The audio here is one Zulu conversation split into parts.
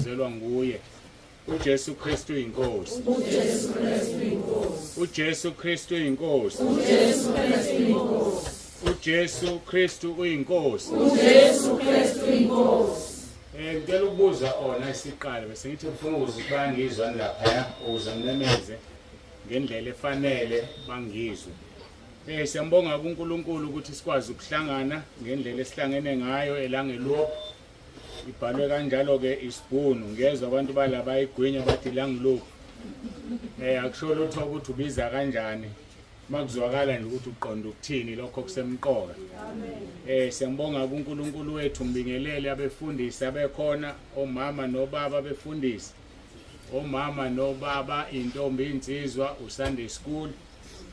Ozelwa nguye. UJesu Kristu inkosi. UJesu Kristu inkosi. UJesu Kristu inkosi. UJesu Kristu inkosi. UJesu Kristu uyinkosi. UJesu Kristu inkosi. Ngicela ukubuza ona isiqalo bese ngithi ngifuna ukuze bangizwa lapha ukuze ngimemeze ngendlela efanele bangizwe. Siyambonga kuNkulunkulu ukuthi sikwazi ukuhlangana ngendlela esihlangene ngayo eLangeloop. Ibhalwe kanjalo ke isibhunu, ngiyezwa abantu bala bayigwinya bathi Langloop. Akusho lutho ukuthi ubiza kanjani. Makuzwakala nje ukuthi uqonda ukuthini lokho kusemqoka. Siyambonga kuNkulunkulu wethu, ngibingelele abefundisi abekhona, omama nobaba befundisi. Omama nobaba, intombi insizwa, uSunday school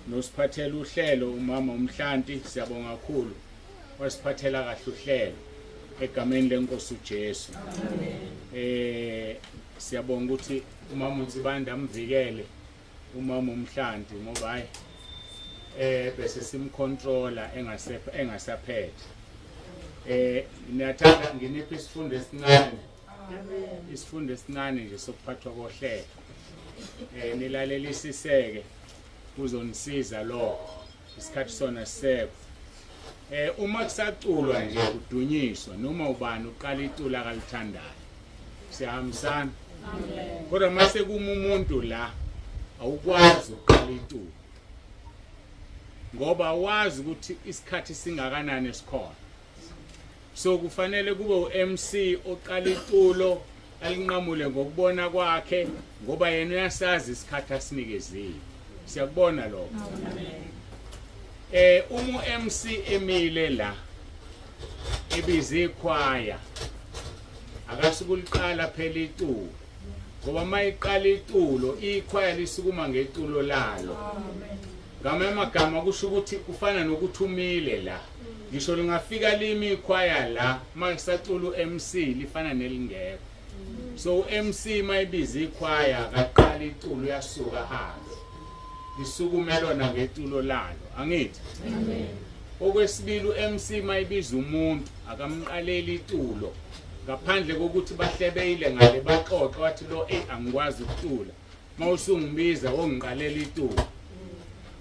nosiphathela uhlelo umama uMhlanti, siyabonga kakhulu. Wasiphathela kahle uhlelo egameni lenkosi uJesu. Siyabonga ukuthi umama uNsibanda amvikele umama uMhlanti ngoba hayi bese simcontrola engasaphethe. Ngiyathanda nginiphe isifundo esincane. Isifundo esincane nje sokuphathwa kohlelo. Nilalelisiseke kuzonisiza lokho. Isikhathi sona sisekho. Uma kusaculwa nje kudunyiswa noma ubani uqala iculo akalithandayo. Siyahambisana. Amen. Kodwa mase kuma umuntu la awukwazi ukuqala iculo. Ngoba wazi ukuthi isikhathi singakanani esikhona. So kufanele kube uMC oqala iculo alinqamule ngokubona kwakhe ngoba yena uyasazi isikhathi asinikeziwe. Siyakubona lokho. Uma uMC emile la ebiza ikhwaya akasukuliqala phela iculo ngoba mayiqala iculo ikhwaya lisukuma ngeculo lalo. Ngamanye amagama kusho ukuthi kufana nokuthi umile la. Ngisho lingafika limi ikhwaya la makusacula uMC lifana nelingekho. So uMC mayibiza ikhwaya akaqala iculo uyasuka ahambe. Lisukume lona ngeculo lalo, angithi? Amen. Okwesibili uMC mayibiza umuntu akamqaleli iculo ngaphandle kokuthi bahlebeyile ngale baxoxe wathi lo ey angikwazi ukucula. Mawusungibiza wongiqalela iculo.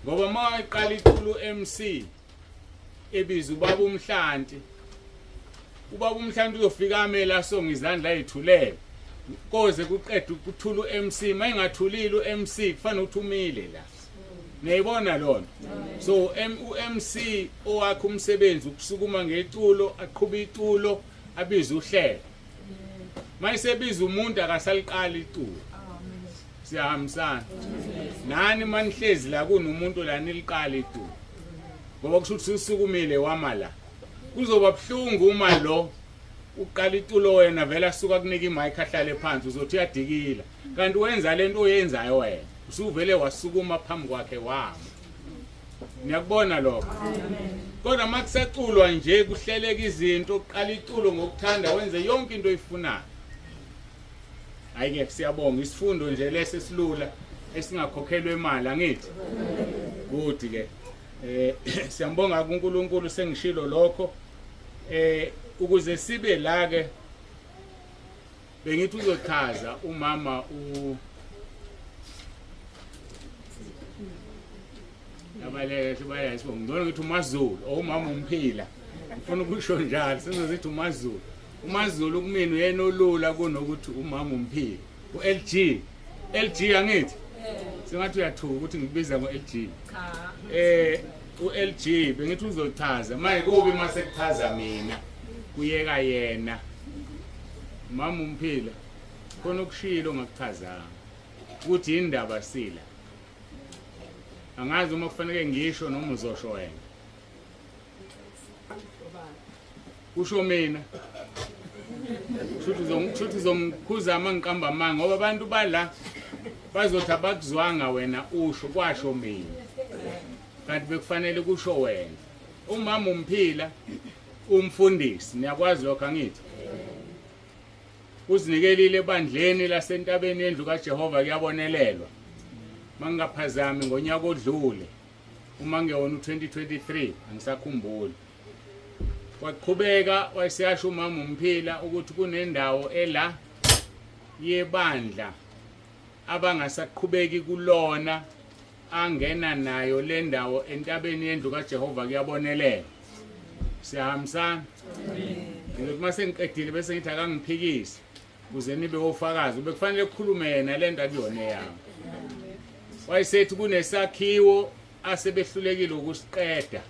Ngoba mawayiqala iculo uMC ebiza ubaba uMhlanti, ubaba uMhlanti uzofika ame la songa izandla ezithulele koze kuqede ukuthula uMC. Mayingathulile uMC kufanele ukuthi umile la. Niyayibona lona. So uMC owakhe umsebenzi ukusukuma ngeculo, aqhube iculo, abize uhlelo. Mayisebiza umuntu akasaliqala iculo. Siyahambisana. Nani manihlezi la kunomuntu la niliqala iculo. Ngoba kusho ukuthi usukumile wama la. Kuzoba buhlungu uma lo uqala iculo wena vele asuka kunika imic ahlale phansi uzothi uyadikila. Kanti wenza lento oyenzayo wena. Usuvele wasukuma phambi kwakhe wama. Niyakubona lokho. Kodwa makusaculwa nje kuhleleka izinto uqala iculo ngokuthanda wenze yonke into oyifunayo. Hayi ke siyabonga isifundo nje lesi esilula esingakhokhelwe imali angithi. Good ke. Siyambonga kuNkulunkulu sengishilo lokho. Ukuze sibe la ke bengithi uzochaza umama u abaleke sibaya isibongo ngcono ngithi uMaZulu owumama umphila ngifuna ukusho njalo sengizozithi uMaZulu. uMaZulu kumina uyena olula kunokuthi umama umphila. uLG LG angithi sengathi uyathuka ukuthi ngikubiza ngoLG. Cha. uLG bengithi uzochaza manje kubi mase kuchaza mina kuyeka yena. Mama umphila khona okushilo ongakuchazanga ukuthi indaba sila. Angazi uma kufanele ngisho noma uzosho wena. Kusho mina. Kushuthi uzomkhuza uma ngiqamba amanga ngoba abantu bala bazothi abakuzwanga wena usho kwasho mina. Kanti bekufanele kusho wena. Umama umphila umfundisi niyakwazi lokho angithi? Uzinikelile ebandleni lasentabeni yendlu kaJehova kuyabonelelwa. Mangingaphazami ngonyaka odlule uma ngewona u2023 angisakhumbuli. Waqhubeka wayeseyasho umama umphila ukuthi kunendawo ela yebandla abangasaqhubeki kulona angena nayo le ndawo entabeni yendlu kaJehova kuyabonelela. Siyahambisana? Ngizothi uma sengiqedile bese ngithi akangiphikise ukuze nibe ofakazi. Bekufanele kukhulume yena le nto akuyona eyami. Wayesethi kunesakhiwo asebehlulekile ukusiqeda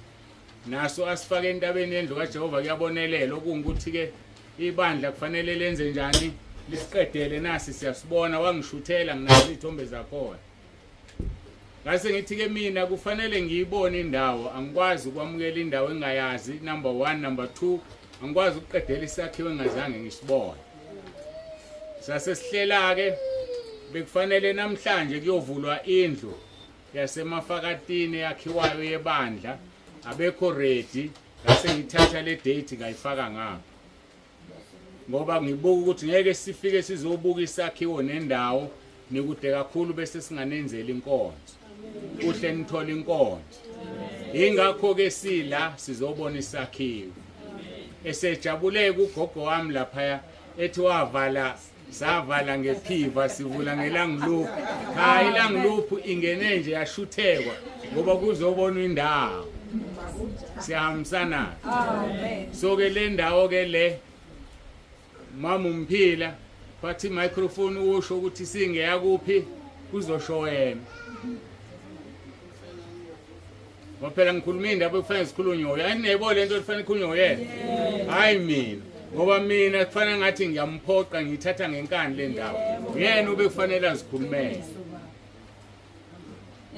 naso asifake entabeni yendlu kaJehova kuyabonelela, okungukuthi-ke ibandla kufanele lenze njani, lisiqedele nasi siyasibona. Wangishuthela nginazo iy'thombe zakhona. Ngase ngithi-ke mina kufanele ngiyibone indawo, angikwazi ukwamukela indawo engingayazi, number 1. Number 2, angikwazi ukuqedela isakhiwo engingazange ngisibone. Sase sihlela-ke, bekufanele namhlanje kuyovulwa indlu yasemafakatini eyakhiwayo yebandla, abekho ready. Ngase ngithatha le date ngayifaka ngapha ngoba ngibuka ukuthi ngeke sifike sizobuka isakhiwo nendawo nikude kakhulu bese singanenzeli inkonzo. Kuhle nithole inkonzo. Ingakho-ke sila sizobona isakhiwo. Esejabule kugogo wami laphaya ethi wavala savala ngephiva sivula ngelangiluphu. Cha, ilangiluphu ingene nje yashuthekwa ngoba kuzobonwa indawo. Siyahambisana. So ke le ndawo ke le mama umphila bathi microphone usho ukuthi singeya kuphi kuzosho wena. Ngoba phela ngikhuluma indaba ekufanele sikhulunywe uye. Anginebo le nto ekufanele ikhulunywe uyena. Hayi mina. Ngoba mina kufanele ngathi ngiyamphoqa ngiyithatha ngenkani le ndawo. Uyena ubekufanele azikhulumele.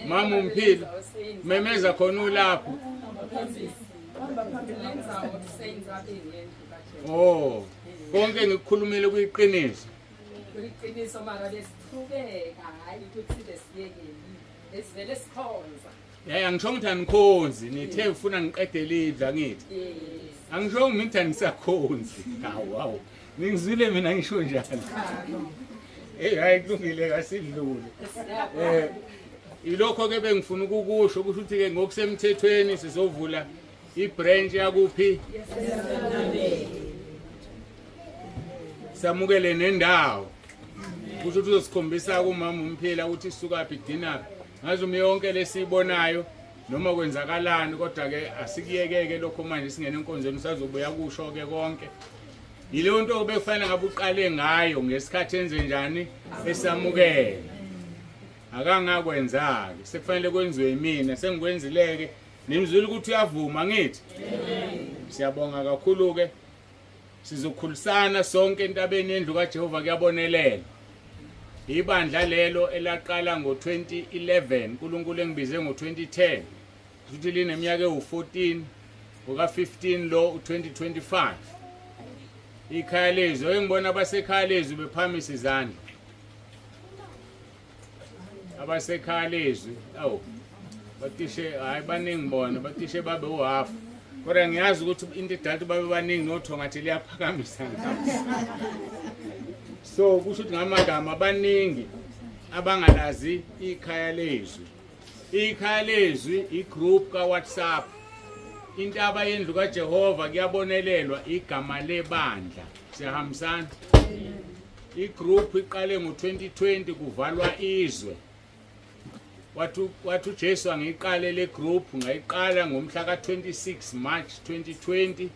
Mama umphila memeza khona ulapho. Oh, konke ngikukhulumile kuyiqiniso. Kuyiqiniso mara besiqhubeka hayi ukuthi besiyekeli. Besivele sikhonza. Hey, angisho ngithi anikhonzi, nithe ufuna ngiqedele idla ngithi. Yes. Angisho ngithi anisakhonzi. Hawu hawu. Ningizwile mina ngisho njalo. Hey, hayi kulungile kasidlule. Ilokho ke bengifuna ukukusho kusho ukuthi ke ngokusemthethweni sizovula ibranch yakuphi? Samukele nendawo. Kusho ukuthi uzosikhombisa kumama umphila ukuthi isukaphi idinaphi. Ngazi yonke lesiyibonayo noma kwenzakalani, kodwa ke asikuyekeke lokho manje singene enkonzweni sazobuya kusho ke konke. Yileyo nto obekufanele ngabe uqale ngayo ngesikhathi enze njani esamukela. Akangakwenza-ke, sekufanele kwenziwe yimina, sengikwenzile-ke. Nimzwile ukuthi uyavuma ngithi? Siyabonga kakhulu-ke. Sizokhulisana sonke entabeni yendlu kaJehova kuyabonelela. Ibandla lelo elaqala ngo-2011, uNkulunkulu engibize ngo-2010. Futhi lineminyaka ewu-14, ngoka-15 lo u-2025. Ikhaya lezwi, engibona abasekhaya lezwi bephamisa izandla. Abasekhaya lezwi, awu batishe, hayi baningi bona, batishe babe uhafu. Kodwa ngiyazi ukuthi into edala ukuthi babe baningi notho ngathi liyaphakamisa ngapha. So kusho ukuthi ngamagama abaningi abangalazi ikhaya lezwi. Ikhaya lezwi igroup ka WhatsApp. Intaba yendlu kaJehova kuyabonelelwa igama lebandla. Siyahambisana. Igroup iqale ngo-2020 kuvalwa izwe. Wathi uJesu angiqale le group, ngayiqala ngomhla ka-26 March 2020.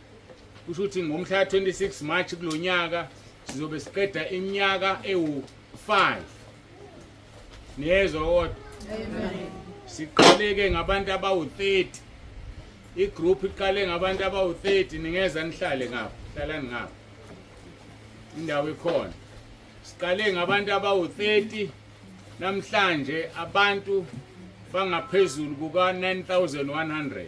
Kusho ukuthi ngomhla ka-26 March kulonyaka sizobe siqeda iminyaka ewu-5. Niyezwa kodwa? Siqale-ke ngabantu abawu-30. Igroup iqale ngabantu abawu-30. Ningeza nihlale ngapha, hlalani ngapha. Indawo ikhona. Siqale ngabantu abawu-30. Namhlanje abantu bangaphezulu kuka-9100.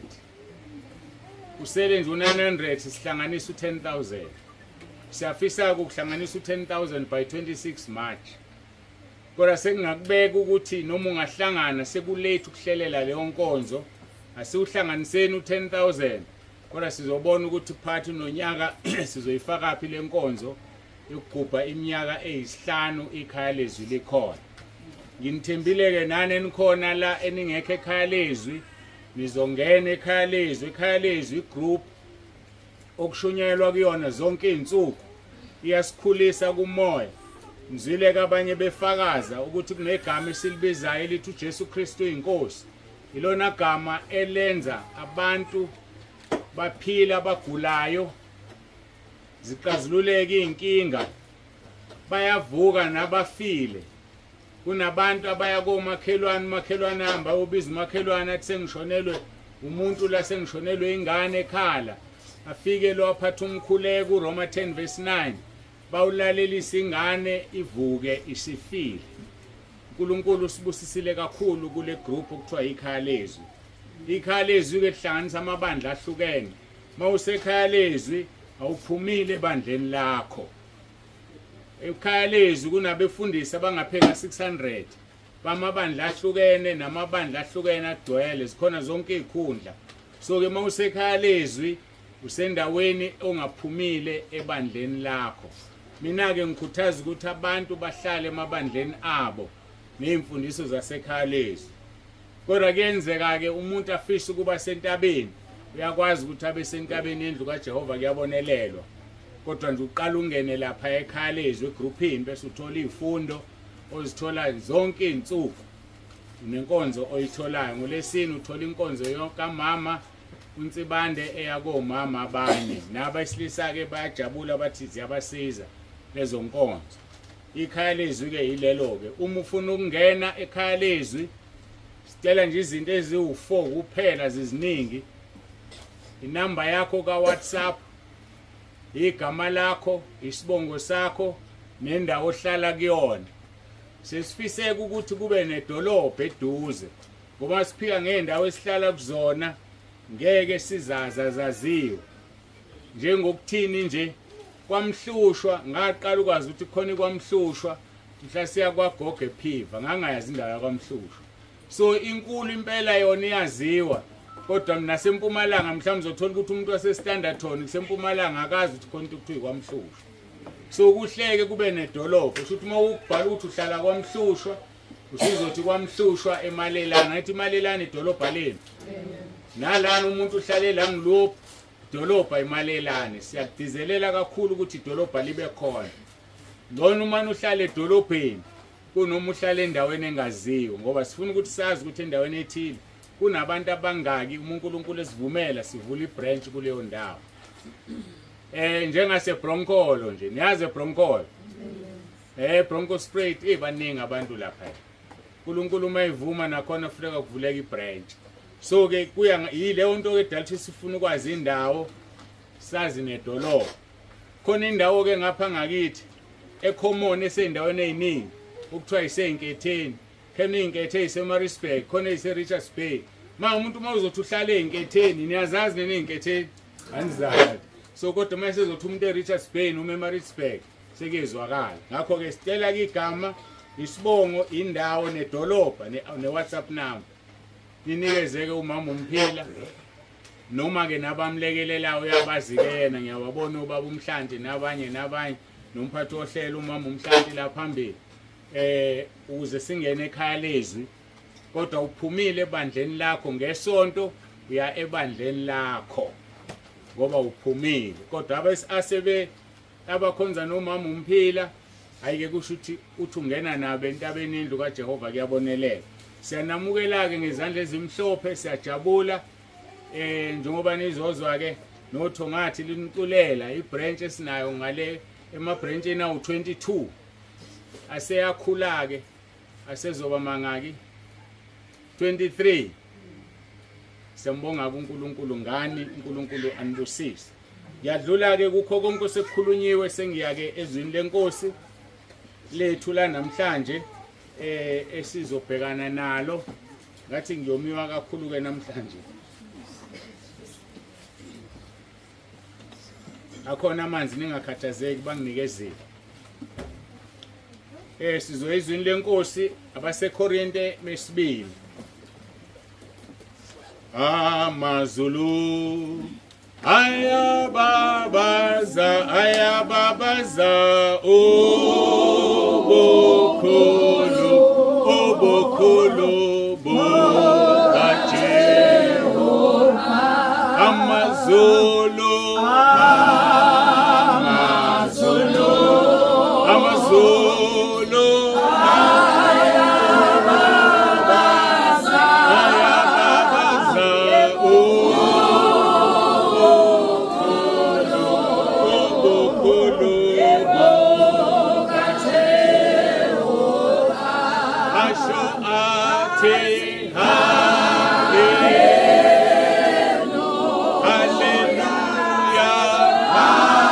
Usele nje u-900 sihlanganisa u-10000. Siyafisa ukuhlanganisa u-10000 by 26 March. Kodwa sengingakubeka ukuthi noma ungahlangana sekulate ukuhlelela leyo nkonzo. Asiwuhlanganiseni u-10000. Kodwa sizobona ukuthi phakathi nonyaka sizoyifaka phi le nkonzo yokugubha iminyaka eyisihlanu ikhaya lezwi likhona. Nginithembile-ke nani enikhona la eningekho ekhaya lezwi, nizongena ekhaya lezwi. Ekhaya lezwi igroup okushunyayelwa kuyona zonke izinsuku, iyasikhulisa kumoya. Ngizwile kabanye befakaza ukuthi kunegama esilibizayo elithi uJesu Kristu inkosi. Ilona gama elenza abantu baphila abagulayo, zixazululeke izinkinga, bayavuka nabafile. Kunabantu abaya komakhelwane, umakhelwane ahamba ayobiza umakhelwane athi sengishonelwe umuntu la, sengishonelwe ingane ekhala. Afike lo aphatha umkhuleko uRoma 10 verse 9, bawulalelisa ingane ivuke isifile. uNkulunkulu usibusisile kakhulu kule group okuthiwa ikhaya lezwi. Ikhaya lezwi ke lihlanganisa amabandla ahlukene. Mawusekhaya lezwi awuphumile ebandleni lakho. Ekhaya lezwi kunabefundisi abangapheka 600 bamabandla ahlukene namabandla ahlukene agcwele, zikhona zonke izikhundla. So ke mawusekhaya lezwi usendaweni ongaphumile ebandleni lakho. Mina ke ngikhuthaza ukuthi abantu bahlale emabandleni abo nezimfundiso zasekhaya lezwi. Kodwa kuyenzeka ke umuntu afise ukuba sentabeni, uyakwazi ukuthi abe sentabeni yendlu kaJehova, kuyabonelelwa. Kodwa nje uqala ungene lapha ekhaya lezwi egrouphini bese uthola izifundo ozithola zonke izinsuku. Unenkonzo oyitholayo ngolesine, uthola inkonzo kamama uNsibande eya komama abanye nabesilisa ke bayajabula bathi ziyabasiza lezo nkonzo. Ikhaya lezwi ke yilelo ke. Uma ufuna ukungena ekhaya lezwi sicela nje izinto eziwu4 kuphela, ziziningi. Inamba yakho ka WhatsApp, igama lakho, isibongo sakho nendawo ohlala kuyona. Sesifiseka ukuthi kube nedolobha eduze, ngoba siphika ngeendawo esihlala kuzona ngeke sizaza zaziwe. Njengokuthini nje kwamhlushwa, ngaqala ukwazi ukuthi khona kwamhlushwa mhla siya kwagogo ephiva, ngangayazi indawo yakwamhlushwa. So inkulu impela yona iyaziwa, kodwa mina sempumalanga mhlawumbe uzothola ukuthi umuntu waseStanderton kusempumalanga akazi ukuthi khona into kuthiwa kwamhlushwa. So kuhleke kube nedolobha, usho ukuthi uma ukubhala ukuthi uhlala kwamhlushwa usuzothi kwamhlushwa emalelana, athi imalelana idolobha lenu. Nalana umuntu uhlale la ngilophu idolobha imalelane. Siyakugcizelela kakhulu ukuthi idolobha libe khona. Ngcono uma uhlala edolobheni kunoma uhlala endaweni engaziwa, ngoba sifuna ukuthi sazi ukuthi endaweni ethile kunabantu abangaki. Uma uNkulunkulu esivumela sivula ibranch kuleyo ndawo. Njengase Bronkolo nje, niyazi eBronkolo? Bronco Spruit, baningi abantu lapha. uNkulunkulu uma evuma nakhona kufuneka kuvuleke ibranch. So ke kuya yileyo nto ke dala ukuthi sifuna ukwazi indawo, sazi nedolobha. Khona indawo ke ngapha ngakithi ecommon esendaweni eziningi okuthiwa isenketheni. Khona izinkethe eziseMaritzburg, khona ezise Richards Bay. Ma umuntu uma uzothi uhlale ezinketheni, niyazazi nene izinketheni? Anizazi. So kodwa uma sezothi umuntu eRichards Bay noma eMaritzburg sekuyezwakala. Ngakho ke sicela ke igama, isibongo, indawo nedolobha ne-WhatsApp number. Ninikezeke umama umphila noma ke nabamlekelelayo uyabazi ke yena, ngiyababona ubaba uMhlanti nabanye nabanye nomphathi wohlelo umama uMhlanti la phambili, ukuze singene ekhaya lezwi. Kodwa uphumile ebandleni lakho ngesonto, uya ebandleni lakho ngoba uphumile. Kodwa asebe abakhonza nomama umphila ayike kusho ukuthi uthi ungena nabo entabeni yendlu kaJehova, kuyabonelela. Siyanamukela ke ngezandla ezimhlophe, siyajabula njengoba nizozwa ke nothongathi liniculela ibranch esinayo ngale emabranchini awu22 aseyakhula ke, asezoba mangaki? 23. Siyambonga kuNkulunkulu ngani, uNkulunkulu anibusise. Ngiyadlula ke kukho konke osekukhulunyiwe, sengiya ke ezwini lenkosi lethu la namhlanje esizobhekana nalo. Ngathi ngiyomiwa kakhulu ke namhlanje. Akhona amanzi, ningakhathazeki, banginikezile. Sizoya ezwini lenkosi abaseKorinte mesibili. Amazulu ayababaza, ayababaza ubukhulu, ubukhulu bukaJehova. Amazulu, amazulu, amazulu. Athi haleluya, haleluya, haleluya.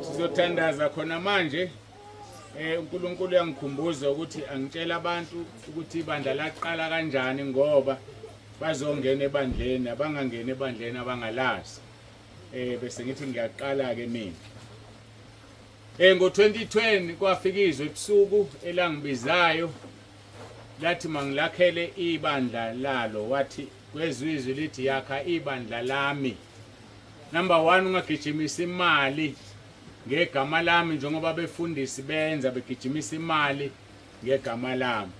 Sizothandaza khona manje. UNkulunkulu uyangikhumbuza ukuthi angitshela abantu ukuthi ibandla laqala kanjani ngoba bazongena ebandleni, abangangena ebandleni abangalazi. Bese ngithi ngiyaqala ke mina. Ngo-2020 kwafika izwi ebusuku elangibizayo lathi mangilakhele ibandla lalo, wathi kwezwe izwi lithi yakha ibandla lami. Number 1, ungagijimisa imali ngegama lami njengoba befundisi benza begijimisa imali ngegama lami.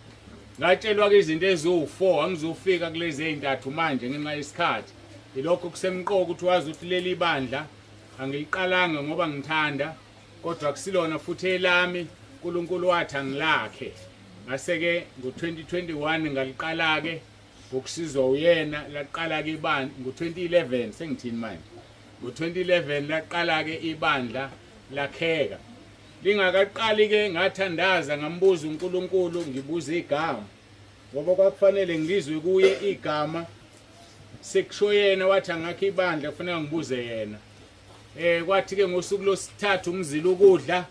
Ngatshelwa ke izinto eziwu4, angizofika kulezi ezintathu manje ngenxa yesikhathi. Ilokho kusemqoka ukuthi wazi ukuthi leli bandla angiliqalanga ngoba ngithanda, kodwa kusilona futhi elami. uNkulunkulu wathi angilakhe. Ngase ke ngo-2021 ngaliqala ke ngokusizwa uyena, laqala ke ibandla ngo-2011. Sengithini manje? Ngo-2011 laqala ke ibandla lakheka. Lingakaqali ke ngathandaza, ngambuza uNkulunkulu, ngibuza igama ngoba kwakufanele ngilizwe kuye igama. Sekusho yena wathi angakho ibandla kufanele ngibuze yena. Kwathi ke ngosuku losithathu ngizila ukudla,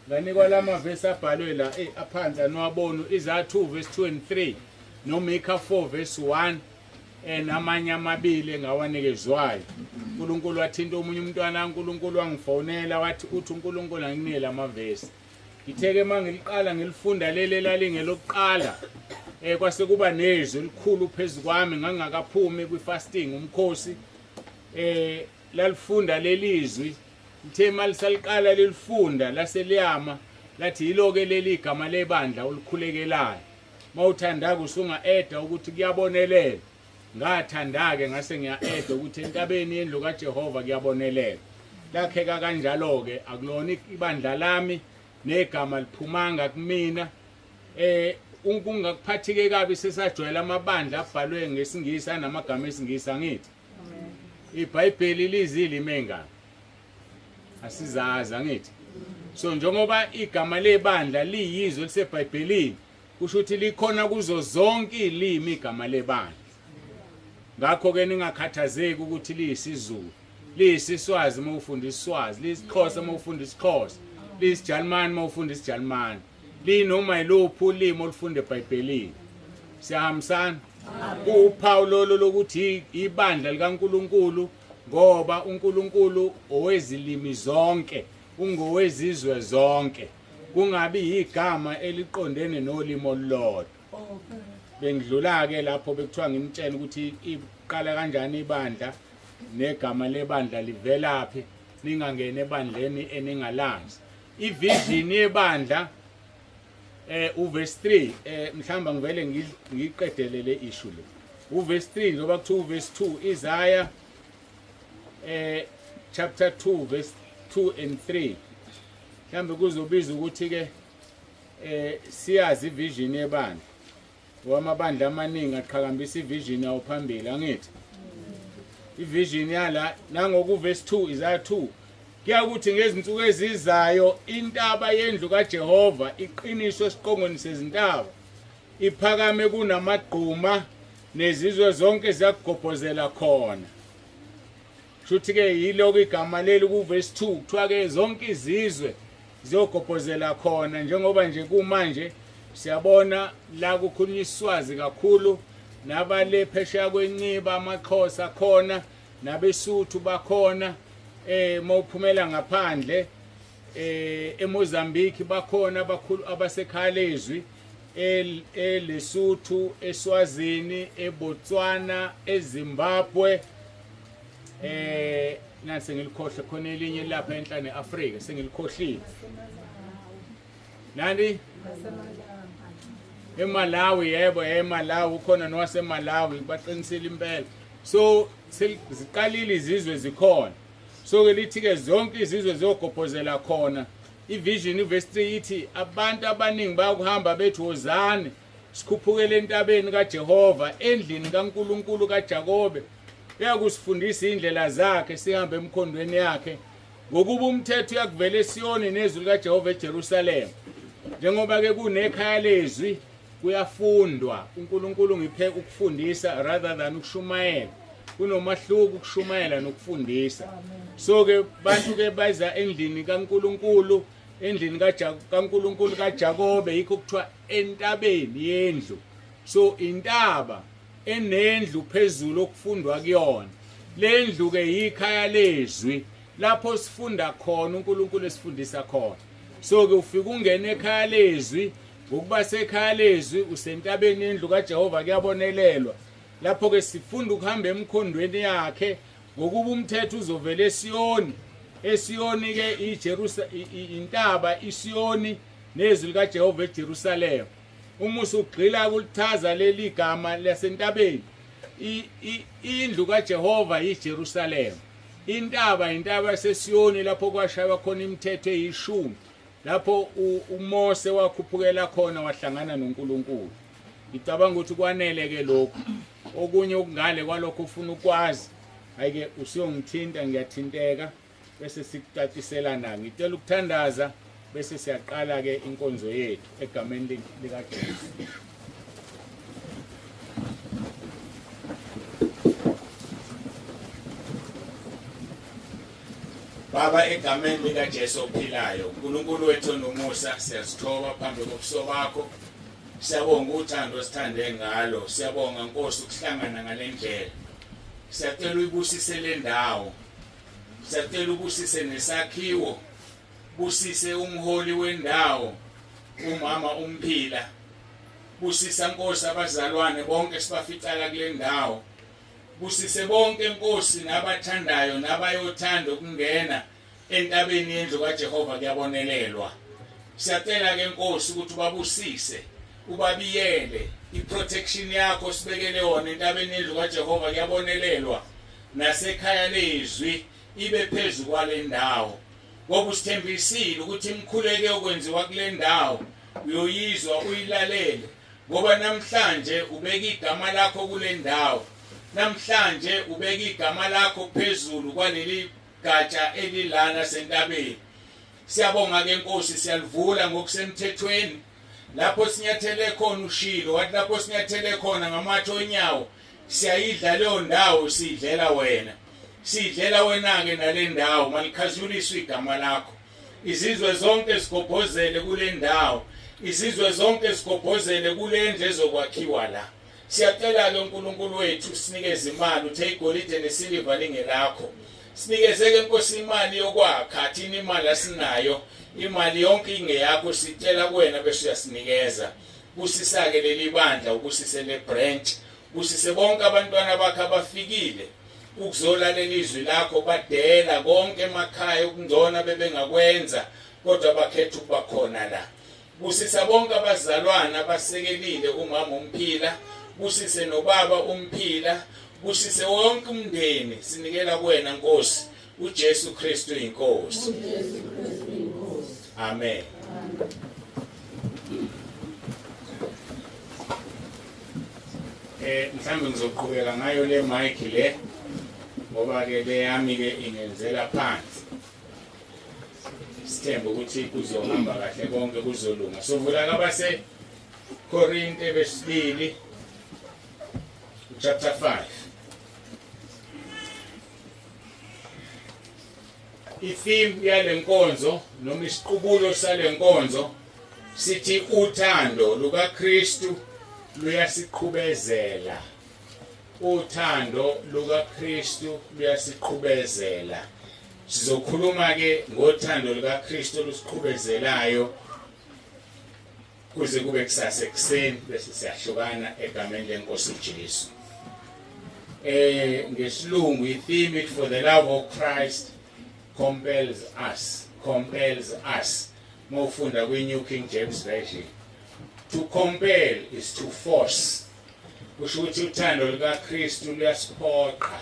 nganikwa lamavesi abhalwe la aphansi aniwabona, Isaiah 2 verse 2 and 3 noMika 4 verse 1 namanye amabili engawanikezwayo. uNkulunkulu wathinta omunye umntwana, uNkulunkulu wangifonela wathi uthi uNkulunkulu anginike lamavesi. Ngithe-ke uma ngiliqala ngilifunda leli elalingelokuqala, kwase kuba nezwi elikhulu phezu kwami, ngangingakaphumi kwi-fasting umkhosi. Lalifunda lelizwi, lithe malisaliqala lilifunda laseliyama, lathi yilo-ke leli igama lebandla olikhulekelayo. Mawuthanda-ke usunga-eda ukuthi kuyabonelela. Ngathanda-ke ngase ngiya-eda ukuthi entabeni yendlu kaJehova kuyabonelela. Lakheka kanjalo-ke, akulona ibandla lami negama liphumanga kumina. Kungakuphathike kabi, sesajwayela amabandla abhalwe ngesiNgisi anamagama esiNgisi, angithi? IBhayibheli lizilimi engaka asizazi, angithi? So njengoba igama lebandla liyizwe liseBhayibhelini, kusho ukuthi likhona kuzo zonke izilimi igama lebandla. Ngakho ke ningakhathazeki ukuthi liyisiZulu, liyisiSwazi uma ufunda isiSwazi, liyisiXhosa uma ufunda isiXhosa, liyisiJalimani uma ufunda isiJalimani, liyinoma yiluphi ulimi olufunda eBhayibhelini. Siyahambisana? Uphawu lolo lokuthi ibandla likaNkuluNkulu, ngoba uNkulunkulu owezilimi zonke, ungowezizwe zonke, kungabi yigama eliqondene nolimi olulodwa. Bengidlula ke lapho bekuthiwa ngimtshela ukuthi iqala kanjani ibandla negama lebandla livelaphi, ningangeni ebandleni eningalazi. Ivision yebandla uverse 3, mhlamba ngivele ngiqedele le issue le. Uverse 3 njengoba kuthiwa uverse 2 Isaiah chapter 2 verse 2 and 3, mhlambe kuzobiza ukuthi ke siyazi ivision yebandla, ngoba amabandla amaningi aqhakambisa ivision yawo phambili, angithi? Ivision yala nangoku verse 2 Isaiah 2 kuyakuthi ngezinsuku ezizayo intaba yendlu kaJehova iqiniswe esiqongweni sezintaba, iphakame kunamagquma, nezizwe zonke ziyakugobhozela khona. Shuthi ke yiloko igama leli ku verse 2 kuthiwa ke zonke izizwe ziyogobhozela khona, njengoba nje kumanje siyabona la kukhulunywa isiSwazi kakhulu, nabale phesheya kweNciba amaXhosa khona, nabeSuthu bakhona, mawuphumela ngaphandle eMozambique bakhona abakhulu abasekhaya lezwi, eLesotho, eSwazini, eBotswana, eZimbabwe, nasi ngilikhohle khona elinye lapha enhla neAfrika sengilikhohlile. Nani? eMalawi, yebo, eMalawi ukhona nowaseMalawi, baqinisile impela. So ziqalile izizwe zikhona. So ke lithi ke zonke izizwe ziyogobhozela khona. Ivision verse 3 ithi abantu abaningi bayakuhamba bethi wozani Sikhuphukele entabeni kaJehova, endlini kaNkulunkulu kaJakobe. Uyakusifundisa indlela zakhe, sihambe emkhondweni yakhe. Ngokuba umthetho uyakuvela eSiyoni nezwi likaJehova eJerusalema. Njengoba ke kunekhaya lezwi kuyafundwa. uNkulunkulu ngiphe ukufundisa rather than ukushumayela. Kunomahluko ukushumayela nokufundisa. So ke bantu ke baza endlini kaNkulunkulu, endlini kaNkulunkulu kaJakobe, yikho kuthiwa entabeni yendlu. So intaba enendlu phezulu okufundwa kuyona. Lendlu ke yikhaya lezwi lapho sifunda khona uNkulunkulu esifundisa khona. So ke ufika ungena ekhaya lezwi, ngokuba sekhaya lezwi usentabeni yendlu kaJehova kuyabonelelwa. Lapho ke sifunda ukuhamba emkhondweni yakhe ngokuba umthetho uzovela eSiyoni. ESiyoni ke iJerusalema, intaba iSiyoni nezwi likaJehova eJerusalema. Uma usugxila kulichaza leli gama lasentabeni, indlu kaJehova iJerusalema. Intaba intaba yaseSiyoni lapho kwashaywa khona imithetho eyishumi, lapho uMose wakhuphukela khona wahlangana noNkulunkulu. Ngicabanga ukuthi kwanele ke lokhu. Okunye okungale kwalokho ufuna ukwazi, ayike usuyongithinta, ngiyathinteka bese sikucaciselana. Ngicela ukuthandaza bese siyaqala ke inkonzo yethu egameni likaJesu. Baba, egameni likaJesu ophilayo, uNkulunkulu wethu onomusa, siyazithoba phambi kobuso bakho. Siyabonga uthando osithande ngalo. Siyabonga Nkosi ukuhlangana ngalendlela. Siyacela uyibusise le ndawo. Siyacela ubusise nesakhiwo. Busise umholi wendawo, umama uMphila. Busisa Nkosi abazalwane bonke sibaficala kule ndawo. Busise bonke Nkosi nabathandayo nabayothanda ukungena entabeni yendlu kaJehova kuyabonelelwa. Siyacela ke Nkosi ukuthi ubabusise, ubabiyele iprotection yakho sibekele yona entabeni yendlu kaJehova kuyabonelelwa nasekhaya lezwi ibe phezu kwale ndawo, ngoba usithembisile ukuthi imikhuleko eyokwenziwa kule ndawo uyoyizwa uyilalele, ngoba namhlanje ubeka igama lakho kule ndawo, namhlanje ubeka igama lakho phezulu kwaleli gatsha elilana sentabeni. Siyabonga ke Nkosi, siyalivula ngokusemthethweni lapho sinyathele khona. Ushilo wathi lapho sinyathele khona ngamathe onyawo siyayidla leyo ndawo, siyidlela wena, siyidlela wena-ke nale ndawo. Malikhazuliswe igama lakho, izizwe zonke zigobhozele kule ndawo, izizwe zonke zigobhozele kule ndlu ezokwakhiwa la. Siyacela-ke uNkulunkulu wethu sinikeze imali, uthe igolide nesiliva lingelakho. Sinikeze-ke Nkosi imali yokwakha, thina imali asinayo, imali yonke ingeyakho, sicela kuwena bese uyasinikeza. Busisa-ke leli bandla, ubusise le branch, busise bonke abantwana bakho abafikile ukuzolalela izwi lakho, badela konke emakhaya okungcono bebengakwenza kodwa bakhetha ukuba khona la. Busisa bonke abazalwana abasekelile umama uMphila, busise nobaba uMphila, busise wonke umndeni. Sinikela kuwena Nkosi, uJesu Kristu inkosi. Amen. Mhlawumbe ngizoqhubeka ngayo le mic le ngoba ke le yami ke ingenzela phansi. Sithemba ukuthi kuzohamba kahle konke kuzolunga. Sovula kabase Korinte besibili chapter 5. I-theme yale nkonzo noma isiqubulo sale nkonzo sithi uthando lukaKristu luyasiqhubezela. Uthando lukaKristu luyasiqhubezela. Sizokhuluma ke ngothando lukaKristu olusiqhubezelayo kuze kube kusasa ekuseni bese siyahlukana egameni lenkosi uJesu. Ngesilungu i-theme it for the love of Christ compels us, compels us. Mawufunda kwi-New King James Version, to compel is to force. Kusho ukuthi uthando lukaKristu luyasiphoqa.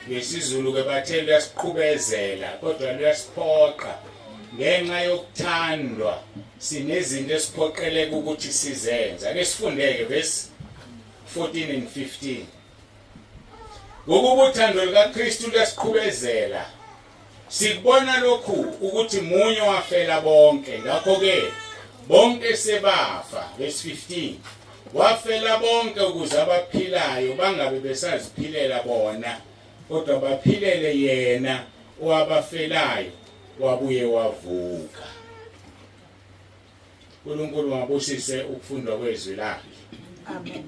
NgesiZulu ke bathe luyasiqhubezela, kodwa luyasiphoqa. Ngenxa yokuthandwa Sinezinto esiphoqeleka ukuthi sizenze. Ake sifundeke verse 14 and 15. Ngokuba uthando lukaKristu luyasiqhubezela. Sikubona lokhu ukuthi munye wafela bonke, ngakho-ke bonke sebafa. Verse 15. Wafela bonke ukuze abaphilayo bangabe besaziphilela bona, kodwa baphilele yena owabafelayo wabuye wavuka. uNkulunkulu wabusise ukufundwa kwezwi lakhe. Amen.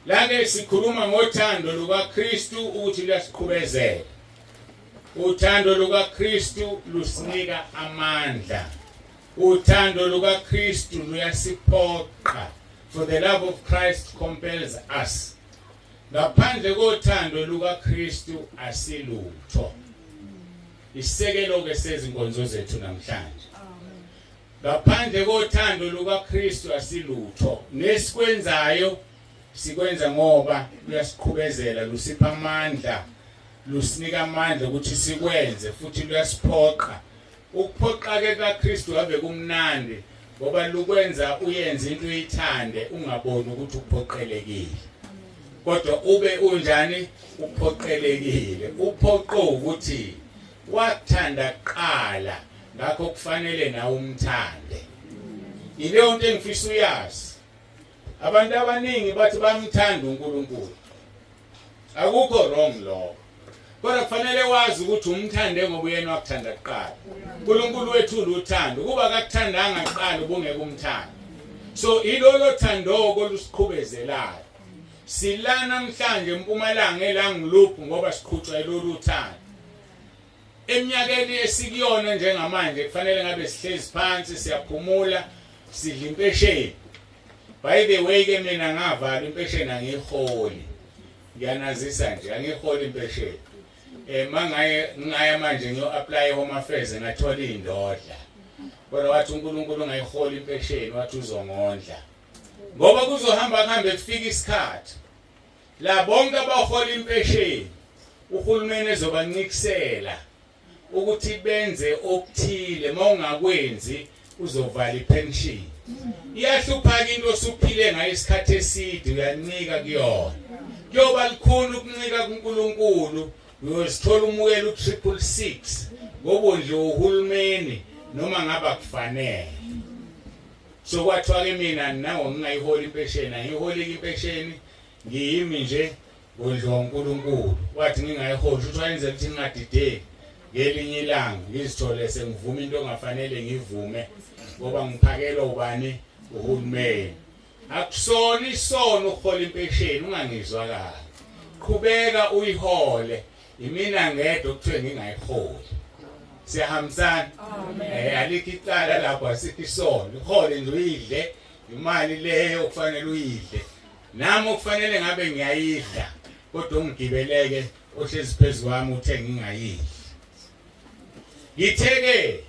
La-ke sikhuluma ngothando lukaKristu ukuthi luyasiqhubezela. Uthando lukaKristu lusinika amandla. Uthando lukaKristu luyasiphoqa. For the love of Christ compels us. Ngaphandle kothando lukaKristu asilutho. Isisekelo ke sezinkonzo zethu namhlanje. Ngaphandle kothando lukaKristu asilutho. Nesikwenzayo sikwenza ngoba luyasiqhubezela, lusipha amandla, lusinika amandla ukuthi sikwenze futhi luyasiphoqa. Ukuphoqa ke kaKristu ave kumnandi ngoba lukwenza uyenze into uyithande ungaboni ukuthi uphoqelekile. Kodwa ube unjani uphoqelekile. Uphoqo ukuthi wakuthanda kuqala ngakho kufanele nawe umthande. Yileyo nto engifisa uyazi. Abantu abaningi bathi bamthanda uNkulunkulu. Akukho wrong lokho. Kodwa kufanele wazi ukuthi umthande ngoba uyena wakuthanda kuqala. uNkulunkulu wethu uluthando. Kuba akakuthandanga kuqala ubungeke umthande. So ilolo thando olusiqhubezelayo. Sila namhlanje eMpumalanga eLangloop ngoba siqhutshwa ilolu thando. Eminyakeni esikuyona njengamanje kufanele ngabe sihlezi phansi siyaphumula sidla impesheni. By the way ke mina ngavala impesheni angiyiholi. Ngiyanazisa nje angiholi impesheni. Eh mangaye ngaya manje ngiyo apply home affairs ngathola indodla. Kodwa wathi uNkulunkulu ungayiholi impesheni wathi uzongondla. Ngoba kuzohamba kuhambe kufika isikhathi la bonke abahola impesheni uhulumeni ezobancikisela ukuthi benze okuthile mawungakwenzi uzovala ipension. Iyahlupha ke into osuphile ngayo isikhathi eside uyancika kuyona. Kuyoba likhulu ukuncika kuNkulunkulu uyozithola umukela u-triple six ngoba nje uhulumeni noma ngaba kufanele. So kwathiwa ke mina nango ngingayiholi impesheni angiholi impesheni ngiyimi nje ngondliwa uNkulunkulu wathi ngingayiholi ukuthi wayenzela ukuthi ngingadideki ngelinye ilanga ngizithole sengivuma into ongafanele ngivume ngoba ngiphakelwa ubani uhulumeni. Akusona isono ukuhola impesheni ungangizwa kahle, qhubeka uyihole. Imina ngedwa okuthiwe ngingayiholi. Siyahambisana? Eh alikho icala lapho, asikho isono. Ihole nje uyidle imali leyo okufanele uyidle. Nami okufanele ngabe ngiyayidla kodwa ungigibeleke ohlezi phezu kwami uthe ngingayidli. Ngithe-ke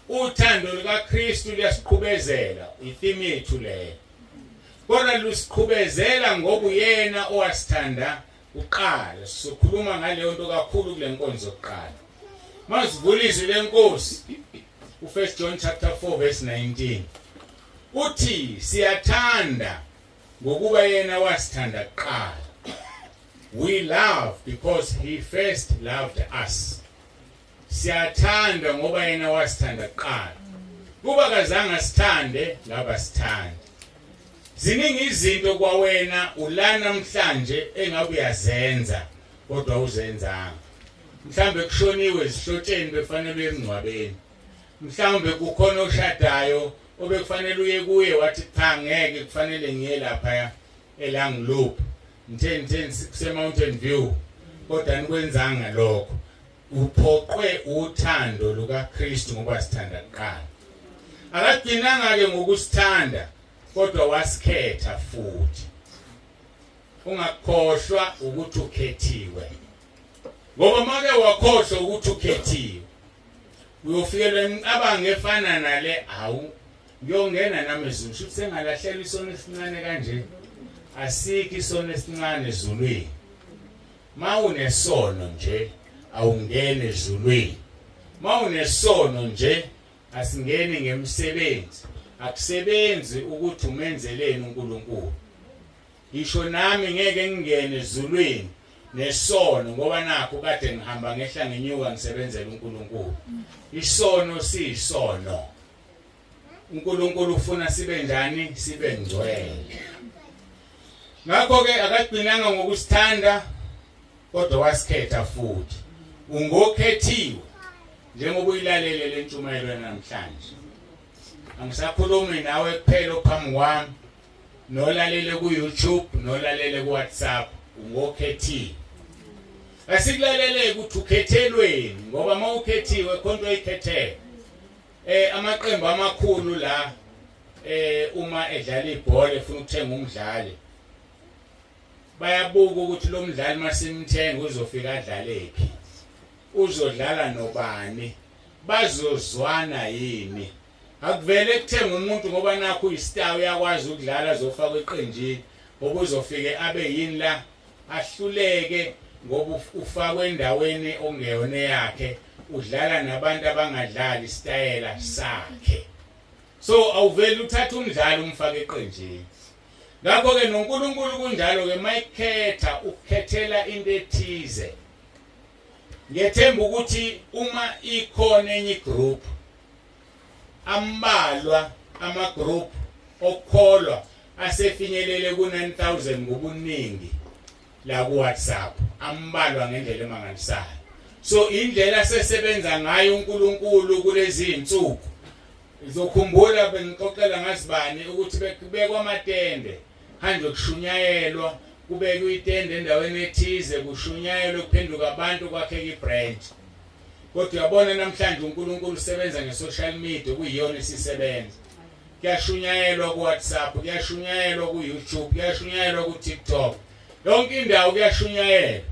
uthando lukaKristu luyasiqhubezela, itheme yethu leyo. Kodwa lusiqhubezela ngoba uyena owasithanda kuqala. Sizokhuluma ngaleyo nto kakhulu kule nkonzo yokuqala. Masivula izwi lenkosi u1 John chapter 4 verse 19. Uthi siyathanda ngokuba yena wasithanda kuqala. We love because he first loved us. Siyathanda ngoba yena wasithanda kuqala. Kuba kazange asithande ngaba sithanda. Ziningi izinto kwawena ula namhlanje engabe uyazenza kodwa uzenzanga. Mhlambe kushoniwe ezihlotsheni befanele uye emngcwabeni. Mhlawumbe kukhona oshadayo obekufanele uye kuye wathi cha ngeke kufanele ngiye lapha eLangloop. Ngithe ngithe kuse Mountain View kodwa nikwenzanga lokho. Uphoqwe uthando lukaKristu ngoba sithanda kuqala. Akagcinanga ke ngokusithanda kodwa wasikhetha futhi. Ungakhohlwa ukuthi ukhethiwe. Ngoba make wakhohlwa ukuthi ukhethiwe uyofikelwa imicabango efana nale hawu ngiyongena nami ezulwini shuthi sengalahlelwa isono esincane kanje. Asikho isono esincane ezulwini. Mawunesono nje awungeni ezulwini. Mawunesono nje Asingeni ngemsebenzi. Akusebenzi ukuthi umenzeleni uNkulunkulu. Ngisho nami ngeke ngingene ezulwini nesono ngoba nakho kade ngihamba ngehla ngenyuka ngisebenzela uNkulunkulu. Isono siyisono. uNkulunkulu ufuna sibe njani? Sibe ngcwele. Ngakho ke akagcinanga ngokusithanda kodwa wasikhetha futhi. Ungokhethiwe njengoba uyilalele le ntshumayelo namhlanje. Angisakhulumi nawe kuphela ophambi kwami nolalele ku YouTube nolalele ku WhatsApp ungokhethiwe. Asikulalele ukuthi ukhethelweni ngoba mawukhethiwe khonto oyikhethele. Amaqembu amakhulu la uma edlala ibhola efuna ukuthenga umdlali bayabuka ukuthi lo mdlali masimthenga uzofika adlalephi, uzodlala nobani, bazozwana yini. Akuvele kuthenga umuntu ngoba nakho uyistar uyakwazi ukudlala azofakwa eqenjini, ngoba uzofike abe yini la ahluleke ngoba ufakwe endaweni okungeyona eyakhe, udlala nabantu abangadlali isitayela sakhe. So awuveli uthatha umdlali umfake eqenjini. Ngakho-ke noNkulunkulu kunjalo-ke, mayikhetha ukukhethela into ethize. Ngiyethemba ukuthi uma ikhona enye igroup, ambalwa ama-group okukholwa asefinyelele ku-9000 ngobuningi la ku-WhatsApp, ambalwa ngendlela emangalisayo. So indlela asesebenza ngayo uNkulunkulu kulezi zinsuku, izokhumbula bengixoxela ngazibani ukuthi bekubekwa amatende hanjwe kushunyayelwa, kubekwe itende endaweni ethize kushunyayelwe kuphenduka abantu kwakheka ibranch. Kodwa uyabona namhlanje uNkulunkulu usebenza nge-social media okuyiyona esisebenza. Kuyashunyayelwa ku-WhatsApp, kuyashunyayelwa ku-YouTube, kuyashunyayelwa ku-TikTok, yonke indawo kuyashunyayelwa.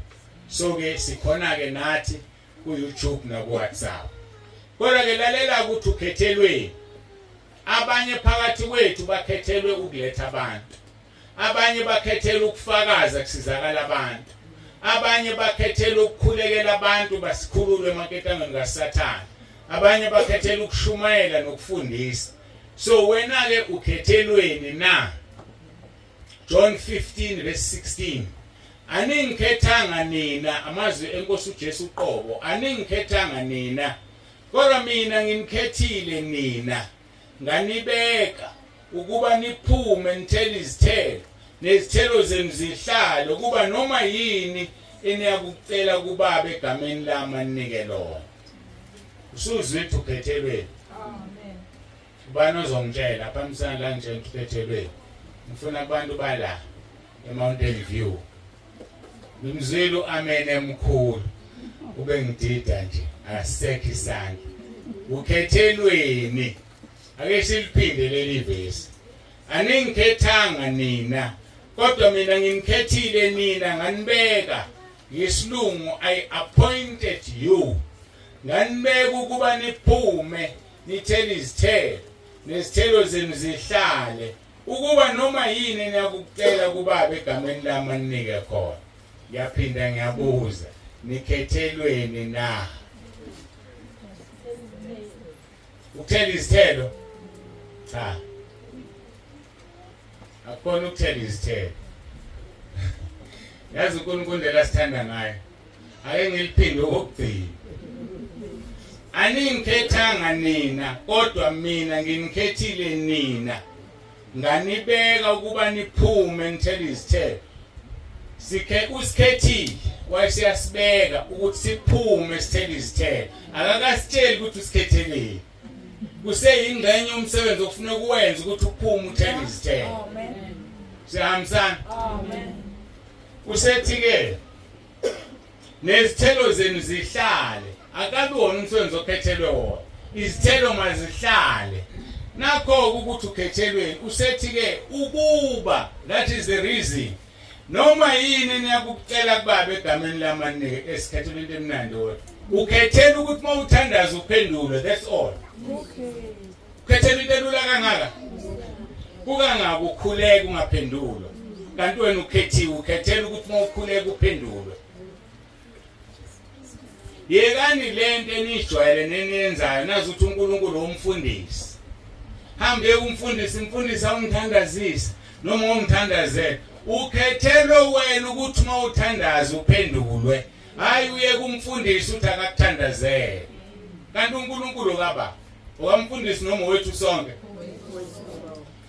So-ke sikhona-ke nathi ku-YouTube naku-WhatsApp. Kodwa-ke lalela ukuthi ukhethelweni. Abanye phakathi kwethu bakhethelwe ukuletha abantu, abanye bakhethelwe ukufakaza kusizakala abantu, abanye bakhethelwe ukukhulekela abantu basikhululwe emaketangweni kaSathane, abanye bakhethelwe ukushumayela nokufundisa. So wena-ke ukhethelweni na? John 15 verse 16, aningikhethanga nina, amazwi enkosi uJesu uqobo, aningikhethanga nina, kodwa mina nginikhethile nina, nganibeka ukuba niphume nithele izithelo, nezithelo zenu zihlale, ukuba noma yini eniyakucela kuBaba egameni lami aninike lona. Usuzwe ukuthi ukhethelweni. Amen. Ubani ozongitshela phambisana la ngitshela ukuthi ukhethelweni? Ngifuna abantu bala eMountain View. Ngimzwile uamen emkhulu. Ube ngidida nje, akasekho isandla. Ukhethelweni. Ake siliphinde leli vesi. Aningikhethanga nina, kodwa mina nginikhethile nina nganibeka. Ngesilungu I appointed you. Nganibeka ukuba niphume nithele izithelo, nezithelo zenu zihlale, ukuba noma yini eniyakucela kuBaba egameni lami aninike khona. Ngiyaphinda ngiyabuza, nikhethelweni na? Ukuthela izithelo? Cha, akukhona ukuthela izithelo. Yazi uNkulunkulu indlela asithanda ngayo. Ake ngiliphinde okokugcina. Aningikhethanga nina, kodwa mina nginikhethile nina, nganibeka ukuba niphume nithele izithelo. Sikhe usikhethile wayesiyasibeka ukuthi siphume sithele izithelo. Akakasitsheli ukuthi usikhetheleni. Kuseyingxenye umsebenzi okufuneka uwenze ukuthi uphume uthele izithelo. Amen. Siyahambisana? Amen. Usethi-ke nezithelo zenu zihlale. Akabi wona umsebenzi okhethelwe wona, izithelo mazihlale. Nakho ukuthi ukhethelweni. Usethi-ke ukuba, that is the reason, noma yini niyakucela kuBaba egameni lami aninike. Esikhethelwe into emnandi wona. Ukhethela ukuthi uma uthandaza uphendulwe, that's all. Okay. Ukhethela into elula kangaka. Kukangaka ukhuleka ungaphendulwa, kanti wena ukhethiwe, ukhethela ukuthi uma ukhuleka uphendulwe. Yekani lento enijwayele neniyenzayo, nazi ukuthi uNkulunkulu umfundisi. Hambe kumfundisi, umfundisi awumthandazisa noma umthandazele. Ukhethelwe wena ukuthi uma uthandaza uphendulwe. Hayi uye kumfundisi uthi akakuthandazele. Kanti uNkulunkulu kaba okamfundisi noma wethu sonke.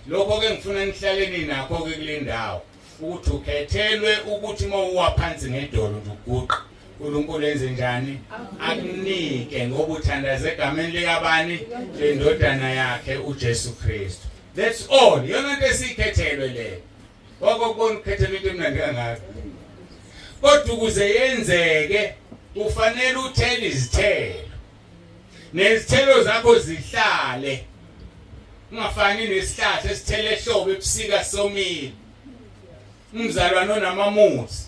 Lokho ke ngifuna nihlaleni nakho ke kule ndawo ukuthi ukhethelwe ukuthi uma uwa phansi ngedolo nje uguqa uNkulunkulu enze njani akunike ngoba uthandaza egameni likabani lendodana yakhe uJesu Kristu. That's all, yona into esiyikhethelwe le. Wakubona ukhethelwe into emnandi kangaka, kodwa ukuze yenzeke kufanele uthele izithelo nezithelo zakho zihlale, ungafani nesihlahla esithele ehlobo ebusika somile. Umzalwane onamamuzi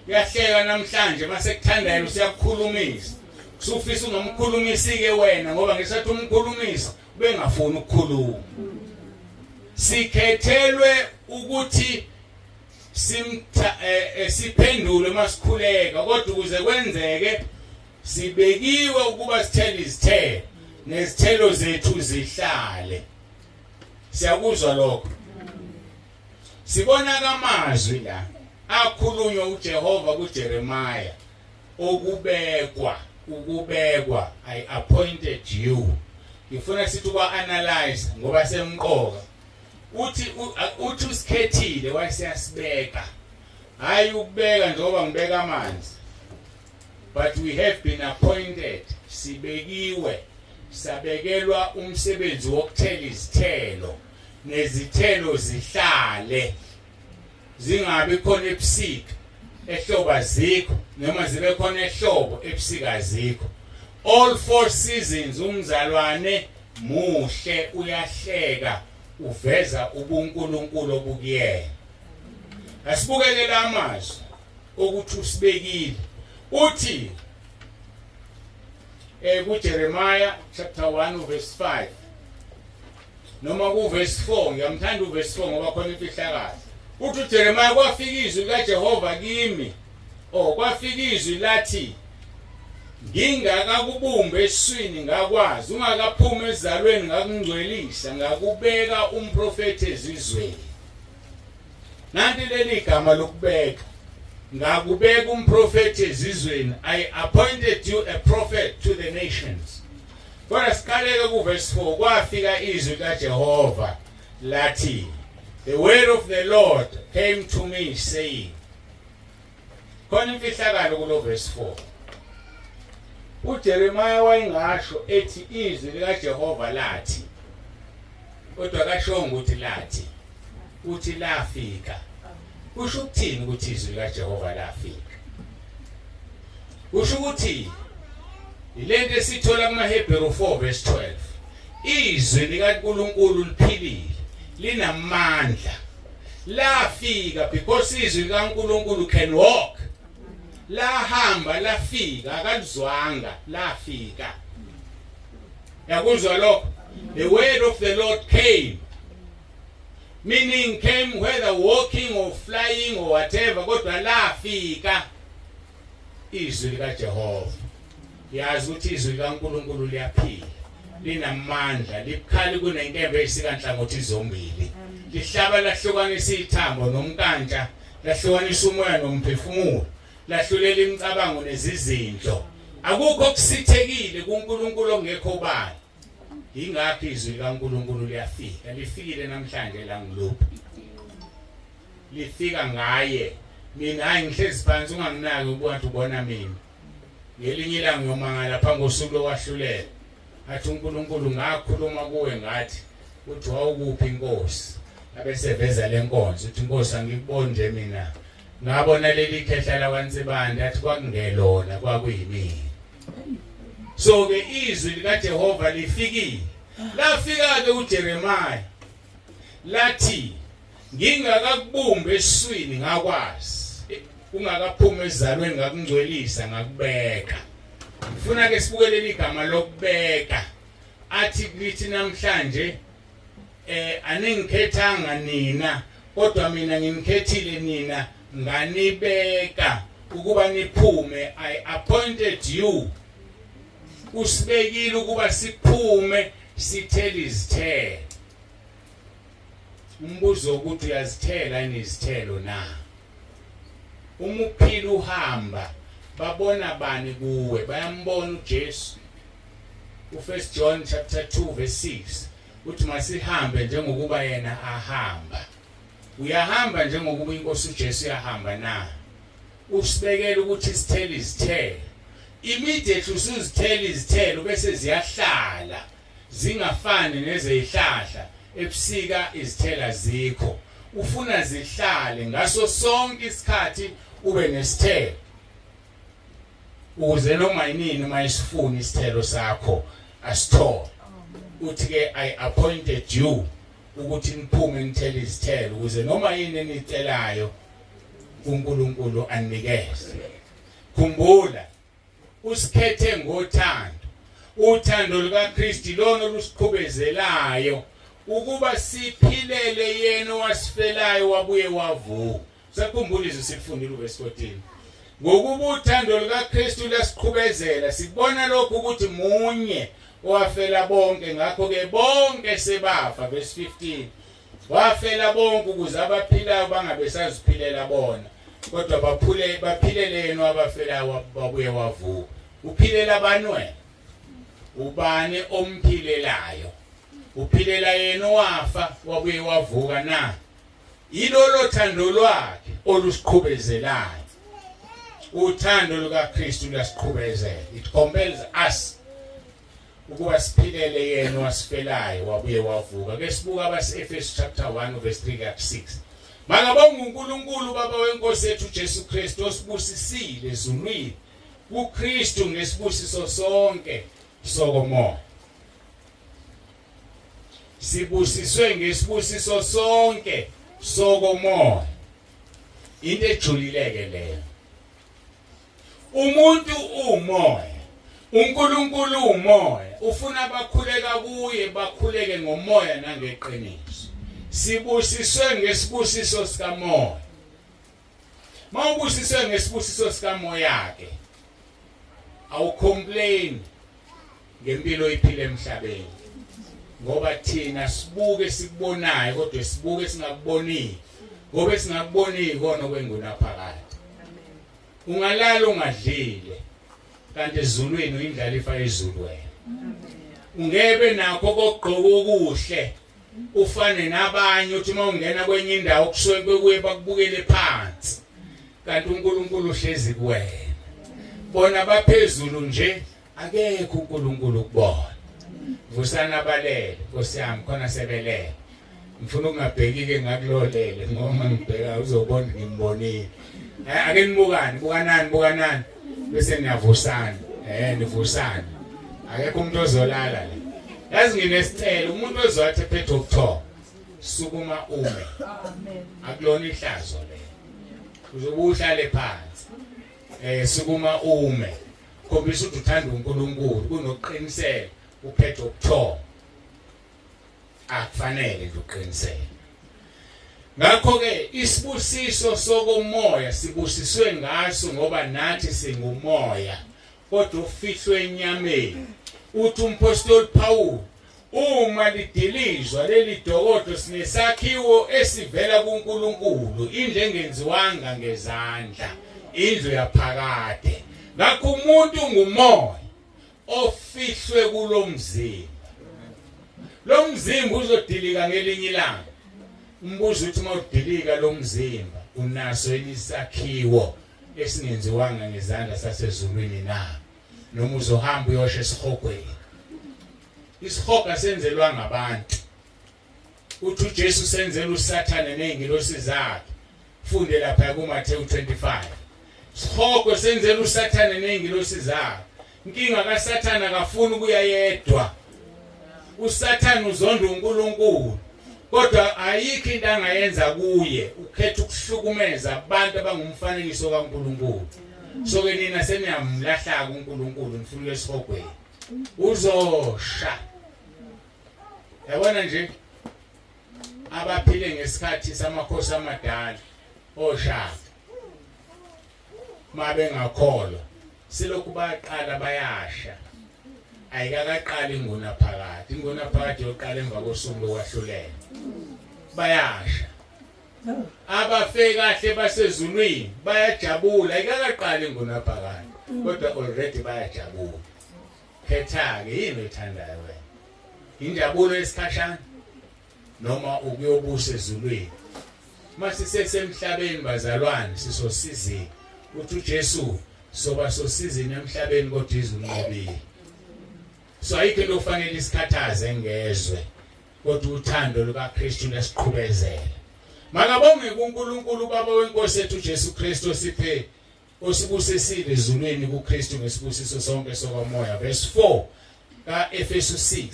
uyahleka namhlanje mase kuthanda yena usiyakukhulumisa, usufisa ungamkhulumisi ke wena ngoba ngesathi umkhulumisa ubengafuni ukukhuluma. Sikhethelwe ukuthi simtha siphendule masikhuleka, kodwa ukuze kwenzeke sibekiwe ukuba sithele izithelo nezithelo zethu zihlale. Siyakuzwa lokho? Sibona kamazwi la akhulunywa uJehova kuJeremiah okubekwa, ukubekwa, I appointed you. Ngifuna sithi kwa analyze ngoba semqoka. Uthi usikhethile wayesiyasibeka. Hayi ukubeka njengoba ngibeka amanzi, but we have been appointed, sibekiwe, sabekelwa umsebenzi wokuthela izithelo nezithelo zihlale, zingabi khona ebusika ehlobo azikho, noma zibe khona ehlobo ebusika azikho. All four seasons umzalwane muhle, uyahleka, uveza ubuNkulunkulu obukuyena. Asibukele lamazwi okuthi usibekile. Uthi kuJeremiah chapter 1 verse 5 noma ku verse 4, ngiyamthanda u verse 4 ngoba khona imfihlakalo. Uthi uJeremiah, kwafika izwi likaJehova kimi, oh kwafika izwi lathi, ngingakakubumbi esiswini ngakwazi, ungakaphumi ezalweni ngakungcwelisa, ngakubeka umprofethi ezizweni. Nanti leli gama lokubeka, ngakubeka umprofethi ezizweni, I appointed you a prophet to the nations. Kodwa siqaleke ku verse 4, kwafika izwi kaJehova lathi, the word of the Lord came to me saying. Khona imfihlakalo kulo verse 4. uJeremiah wayengasho ethi izwi likaJehova lathi, kodwa kashongo ukuthi lathi, uthi lafika. Kusho ukuthini ukuthi izwi likaJehova lafika? Kusho ukuthi ilento esithola kumaHebheru 4 verse 12, izwi likaNkulunkulu liphilile, linamandla, lafika because izwi likaNkulunkulu can walk. Lahamba lafika, akalizwanga, lafika. Yakuzwa lokho? The word of the Lord came, meaning came whether walking or flying or whatever, kodwa lafika izwi likaJehova. Yazi ukuthi izwi likaNkulunkulu liyaphila, linamandla, libukhali kunenkemba eyisika nhlangothi zombili, lihlaba lahlukanisa ithambo nomnkantsha, lahlukanisa umoya nomphefumulo, lahlulela imicabango nezizindlo. Akukho okusithekile kuNkulunkulu ongekho obala. Ingakho izwi likaNkulunkulu liyafika, lifikile namhlanje la ngiluphi, lifika ngaye. Mina hayi ngihlezi phansi, unganginaki ukuthi ubona mina. Ngelinye ilanga ngiyomangala phambi kosuku lokwahlulela, athi uNkulunkulu ngakhuluma kuwe ngathi, uthi wawukuphi inkosi? Abeseveza lenkonzo, uthi inkosi angikuboni nje mina, ngabona leli khehla lakwaNsibande, athi kwakungelona, kwakuyimina. So ke izwi likaJehova lifikile, lafika ke uJeremiah lathi, ngingakakubumbi esiswini ngakwazi, ungakaphumi ezalweni ngakungcwelisa, ngakubeka. Ngifuna ke sibukele igama lokubeka, athi kithi namhlanje aningikhethanga nina, kodwa mina nginikhethile nina, nganibeka ukuba niphume. I appointed you Usibekile ukuba siphume sithele izithelo. Umbuzo ukuthi uyazithela yini izithelo na? Uma uphila uhamba babona bani kuwe? Bayambona uJesu. U1 John chapter 2 verse 6 uthi masihambe njengokuba yena ahamba. Uyahamba njengokuba inkosi uJesu yahamba na? Usibekela ukuthi sithele izithelo. Immediately usuzithela izithelo bese ziyahlala zingafani nezeyihlahla ebusika izithela zikho. Ufuna zihlale ngaso sonke isikhathi ube nesithelo ukuze noma yinini uma isifuna isithelo sakho asithole. Uthi ke I appointed you ukuthi niphume nithele izithelo ukuze noma yini eniyicelayo uNkulunkulu anikeze. Khumbula usikhethe ngothando. Uthando lukaKristu lona olusiqhubezelayo ukuba siphilele yena owasifelayo wabuye wavuka. Sakhumbula izwi silifundile uverse 14. Ngokuba uthando lukaKristu lasiqhubezela sibona lokhu ukuthi munye owafela bonke ngakho ke bonke sebafa verse 15. Wafela bonke ukuze abaphilayo bangabe saziphilela bona kodwa baphule baphilele yena wabafelayo wabuye wavuka. Uphilela bani wena? Ubani omphilelayo? Uphilela yena owafa wabuye wavuka na? Yilolo thando lwakhe olusiqhubezelayo. Uthando lukaKristu luyasiqhubezela. It compels us ukuba siphilele yena wasifelayo wabuye wavuka. Ke sibuka abase-Efesu chapter 1 verse 3 kuya 6. Makabonge uNkulunkulu Baba wenkosi yethu Jesu Kristu osibusisile ezulwini kuKristu ngesibusiso sonke sokomoya. Sibusiswe ngesibusiso sonke sokomoya. Into ejulileke leyo. Umuntu umoya. uNkulunkulu umoya, ufuna abakhuleka kuye bakhuleke ngomoya nangeqiniso. Sibusiswe ngesibusiso sikamoya. Mawubusiswe ngesibusiso sikamoya ke awucomplain ngempilo oyiphila emhlabeni ngoba thina sibuke sikubonayo kodwa sibuke singakuboni ngoba singakuboni ikona okwengunaphakade. Ungalala ungadlile kanti ezulwini uyindlalifa yezulu wena. Ungebe nakho kokugqoka okuhle ufane nabanye uthi uma ungena kwenye indawo kusuke kuye bakubukele phansi kanti uNkulunkulu uhlezi kuwena. Bona baphezulu nje akekho uNkulunkulu kubona. Vusana abalele Nkosi yami khona sebelele. Ngifuna ukungabheki ke ngakulolele ngoba ngibheka uzobona ngimbonile. Ake nibukane, bukanani, bukanani bese niyavusana. Nivusana. Akekho umuntu ozolala la. Yazi nginesicelo umuntu ozothi ephethe ubuthongo sukuma ume. Amen. Akulona ihlazo lelo. Uzobe uhlale phansi. Sukuma ume. Khombisa ukuthi uthanda uNkulunkulu kunokuqinisela uphethe ubuthongo. Akufanele nje uqinisele. Ngakho ke isibusiso sokomoya sibusiswe ngaso ngoba nathi singumoya kodwa ufihlwe enyameni. Uthi umpostoli Paul uma lidilizwa leli dokodo sinesakhiwo esivela kuNkulunkulu, indlu engenziwanga ngezandla, indlu yaphakade. Ngakho umuntu ngumoya ofihlwe kulomzimba. Lo mzimba uzodilika ngelinye ilanga. Umbuzo uthi uma udilika lo mzimba unaso yini isakhiwo esingenziwanga ngezandla sasezulwini na? Noma uzohamba uyosha esihogweni? Isihogo senzelwa ngabantu. Uthi uJesu senzela uSathane nezingilosi zakhe. Funde lapha kuMathewu 25. Sihogo senzela uSathane nezingilosi zakhe. Inkinga kaSathane akafuni ukuya yedwa. uSathane uzonda uNkulunkulu. Kodwa ayikho into angayenza kuye, ukhetha ukuhlukumeza abantu abangumfanekiso kaNkulunkulu. So ke nina seniyamlahla kuNkulunkulu nifuna esihogweni. Uzosha. Yabona nje abaphile ngesikhathi samakhosi amadala oshaka mabengakholwa silokhu baqala bayasha. Ayikakaqali ingunaphakade. Ingunaphakade yoqala emva kosuku lokwahlulela. Bayasha. Abafe kahle basezulwini bayajabula, ayikakaqali ingunaphakade. Kodwa already bayajabula. Khetha-ke yini oyithandayo wena? Injabulo yesikhashana noma ukuyobusa ezulwini? Masisesemhlabeni bazalwane sisosizini. Uthi uJesu soba sosizini emhlabeni kodwa izwe unqobile. So ayikho into okufanele isikhathaze ngezwe kodwa uthando lukaKristu lesiqhubezela. Makabonge kuNkulunkulu uBaba wenkosi ethu Jesu Kristu osiphe osibusisile ezulwini kuKristu ngesibusiso sonke sokomoya. Verse 4 kaEfesu 6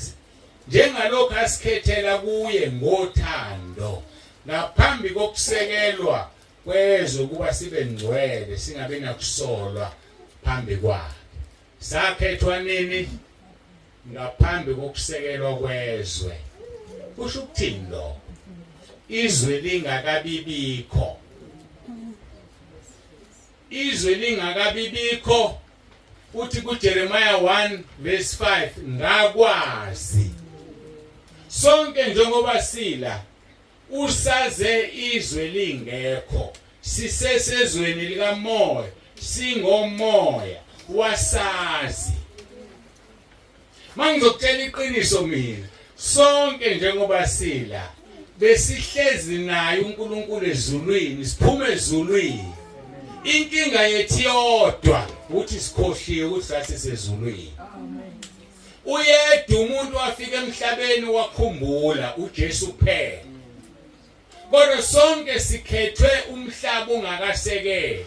njengalokho asikhethela kuye ngothando ngaphambi kokusekelwa kwezwe kuba sibe ngcwele singabe nakusolwa phambi kwakhe. Sakhethwa nini? Ngaphambi kokusekelwa kwezwe. Kusho ukuthini lokho? Izwe lingakabibikho, izwe lingakabibikho. Uthi kuJeremiah 1 verse 5 ngakwazi sonke njengoba sila usaze izwe lingekho, sisesezweni likamoya, singomoya, wasazi. Mangizokutshela iqiniso mina, sonke njengoba sila besihlezi naye uNkulunkulu ezulwini, siphume ezulwini. Inkinga yethu yodwa ukuthi sikhohliwe ukuthi sasisezulwini. Uyedwa umuntu wafika emhlabeni wakhumbula uJesu kuphela. Kodwa sonke sikhethwe umhlaba ungakasekeli.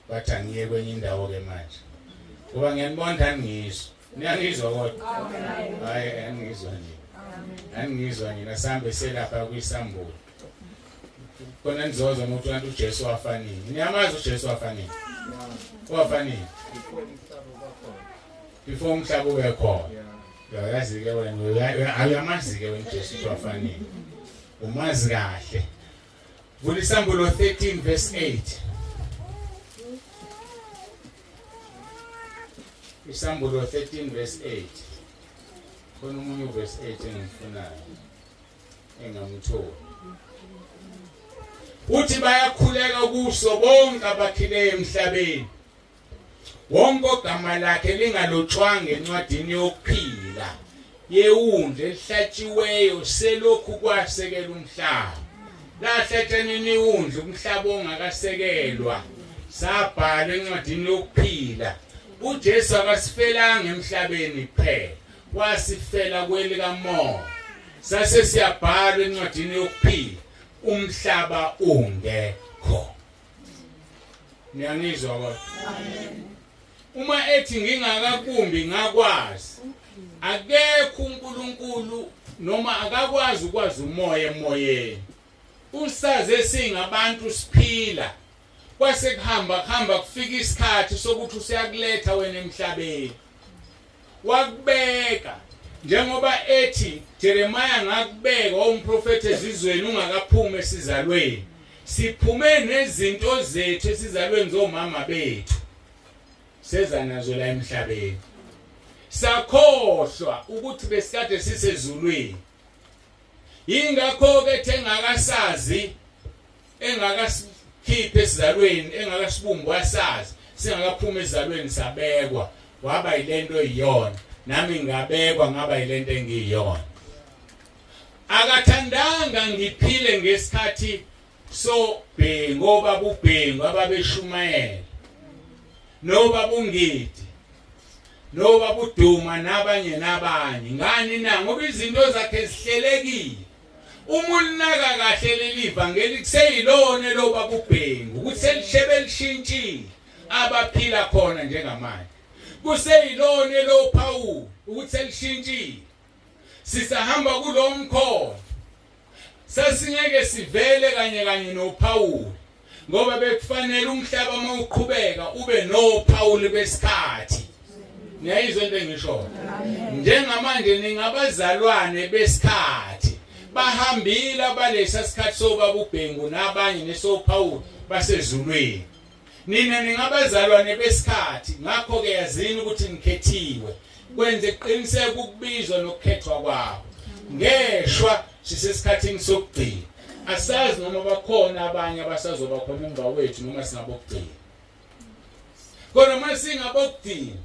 Bathi angiye kwenye indawo ke manje. Ngoba ngiyanibona angizwa. Niyangizwa kodwa? Hayi angizwa nje. Angizwa nina sambe selapha kwisambulo. Khona nizozwa ukuthi kanti uJesu wafanini. Niyamazi uJesu wafanini? Wafanini. Before umhlaba ube khona. Uyayazi ke wena, uyamazi ke wena uJesu ukuthi wafanini. Umazi kahle. Vula isambulo 13 verse 8. Isambulo 13 verse 8. Khona omunye uverse 8 engifunayo engamtholi. Uthi bayakhuleka kuso bonke abakhileyo emhlabeni. Wonke ogama lakhe lingalotshwanga encwadini yokuphila yewundlu elihlatshiweyo selokhu kwasekela umhlaba. Lahlatshwa nini iwundlu umhlaba ongakasekelwa? Sabhalwa encwadini yokuphila. uJesu akasifelanga emhlabeni kuphela, wasifela kwelikamoya. Sase siyabhalwa encwadini yokuphila umhlaba ungekho. Niyangizwa kodwa? Uma ethi ngingakakumbi ngakwazi, akekho uNkulunkulu noma akakwazi ukwazi umoya emoyeni. Usaze singabantu siphila kwase kuhamba kuhamba kufika isikhathi sokuthi useyakuletha wena emhlabeni. Wakubeka njengoba ethi Jeremiah ngakubeka umprofeti ezizweni ungakaphumi esizalweni. Siphume nezinto zethu esizalweni zomama bethu, seza nazo la emhlabeni, sakhohlwa ukuthi besikade sisezulwini. Yingakho ke thengakasazi engakasikhiphe esizalweni, engakasibumbi wasazi singakaphuma esizalweni, sabekwa waba yilento eyiyona. Nami ngabekwa ngaba yilento engiyiyona. Akathandanga ngiphile ngesikhathi so bhengu obabubhengu ababeshumayela nobabungidi nobabuduma nabanye nabanye. Ngani na? Ngoba izinto zakhe zihlelekile. Uma ulinaka kahle leli vangeli kuseyilona lobabubhengu ukuthi selishebe lishintshile abaphila khona njengamanje. Kuseyilona loPaul ukuthi selishintshile. Sisahamba kulo mkhono. Sasingeke sivele kanye kanye noPaul ngoba bekufanele umhlaba mawuqhubeka ube noPaul besikhathi. Niyayizwa into engishoyo? Njengamanje ningabazalwane besikhathi. Bahambile abalesa sikhathi sobaba uBhengu nabanye nesoPaul basezulwini. Nina ningabazalwane besikhathi, ngakho ke yazini ukuthi nikhethiwe. Kwenze qiniseke ukubizwa nokukhethwa kwakho. Ngeshwa sisesikhathini sokugcina. Asazi noma bakhona abanye abasazoba khona emva kwethu noma singabokugcina. Kodwa uma singabokugcina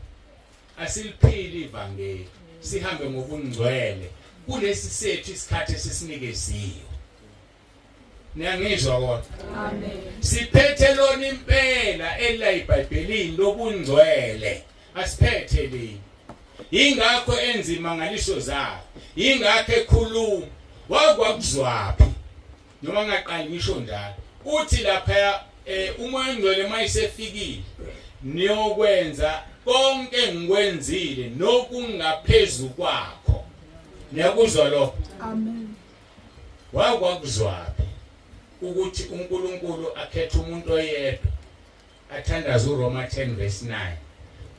asiliphili ivangeli, sihambe ngobungcwele kulesi sethu isikhathi esisinikeziwe. Niyangizwa kodwa? Amen. Siphethe lona impela ela iBhayibhelini lobungcwele. Asiphethe lini. Ingakho enzima ngalisho zakhe. Ingakho ekhuluma. Wakwakuzwaphi? Noma ngaqali ngisho njalo. Uthi lapha umoya ongcwele mayisefikile niyokwenza konke engikwenzile nokungaphezulu kwakho. Niyakuzwa lokho? Amen. Wakwakuzwaphi ukuthi uNkulunkulu akhethe umuntu oyedwa athandaze uRoma 10 verse 9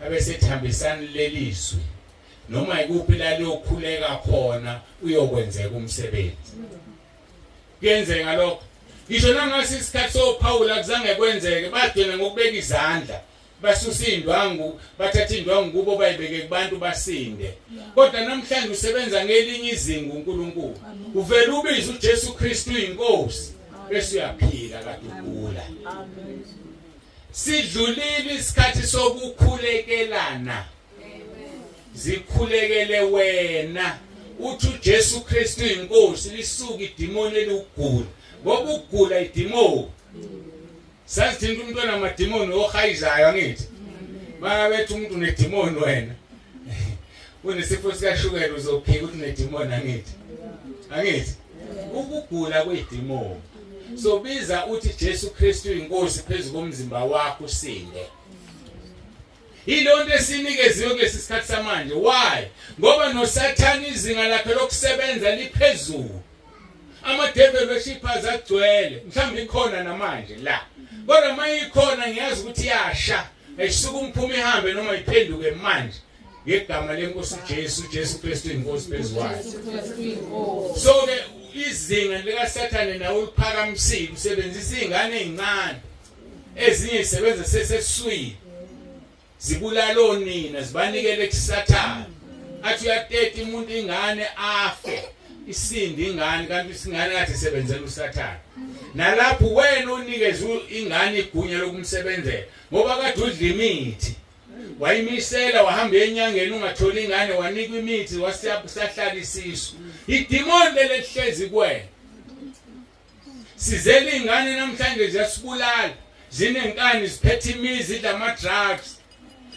abesethambisani lelizwi noma ikuphi la liyokhuleka khona uyokwenzeka umsebenzi. Kuyenzeka lokho. Ngisho nangasi isikhathi soPaul akuzange kwenzeke, bagcina ngokubeka izandla basusa indwangu, bathatha indwangu kubo bayibeke kubantu basinde. Kodwa namhlanje usebenza ngelinye izinga uNkulunkulu. Uvela ubiza uJesu Kristu inkosi bese uyaphila kade ugula. Sidlulile isikhathi sokukhulekelana. Zikhulekele wena uthi uJesu Kristu inkosi, lisuka idimoni elugula. Ngoba ukugula idimoni. Sazithinta umntwana amadimoni ohayizayo angithi. Bangabethi umuntu unedimoni wena. Unesifo sikashukela uzophika ukuthi unedimoni angithi. Angithi ukugula kwedimoni. So biza uthi Jesu Kristu inkosi phezu komzimba wakho usinde. Yilonto esinikeziwe kulesi sikhathi samanje. Why? Ngoba noSathane izinga lakhe lokusebenza liphezulu. Ama devil worshippers agcwele, mhlawumbe ikhona namanje la. Kodwa mayikhona ngiyazi ukuthi iyasha. Ayisuka umphuma ihambe noma iphenduke manje. Ngegama lenkosi uJesu, Jesu Kristu inkosi phezukwayo. So ke izinga likaSathane nawe uliphakamisile, usebenzisa izingane ezincane. Ezinye zisebenza seseswini. Zibulala onina, zibanikele kuSathane. Athi uyateta umuntu ingane afe. Isindi ingane kanti isingane kathi isebenzela uSathane. Nalapho wena unikeza ingane igunya lokumsebenzela ngoba kade udla imithi. Wayimisela wahamba enyangeni ungatholi ingane wanikwa imithi wasahlala isisu. Idimoni leli elihlezi kuwena. Sizele ingane namhlanje ziyasibulala. Zinenkani ziphethe imizi idla ama drugs.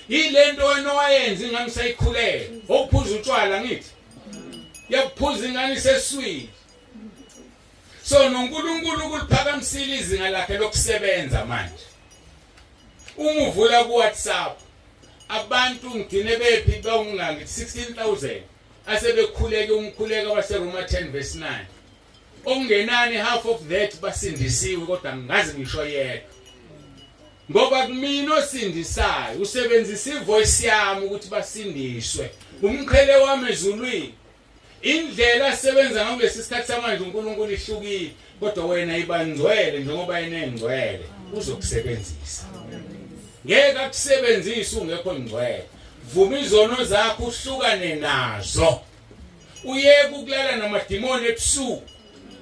Yilento wena owayenza ingane usayikhulele. Okuphuza utshwala ngithi. Yakuphuza ingane iseswini. So noNkulunkulu ukuliphakamisile izinga lakhe lokusebenza manje. Uma uvula ku WhatsApp abantu ngigcine bephi bawungangi 16000 asebekhuleke umkhuleko waseRoma 10 verse 9. Okungenani half of that basindisiwe kodwa ngingazi ngisho yedwa. Ngoba kumina osindisayo usebenzisa ivoice yami ukuthi basindiswe. Umqhele wami ezulwini. Indlela asebenza ngayo kulesi sikhathi samanje uNkulunkulu ihlukile kodwa wena ibangcwele njengoba yena engcwele uzokusebenzisa. Ngeke akusebenzise ungekho ngcwele. Vuma izono zakho uhlukane nazo. Uyeke ukulala namadimoni ebusuku.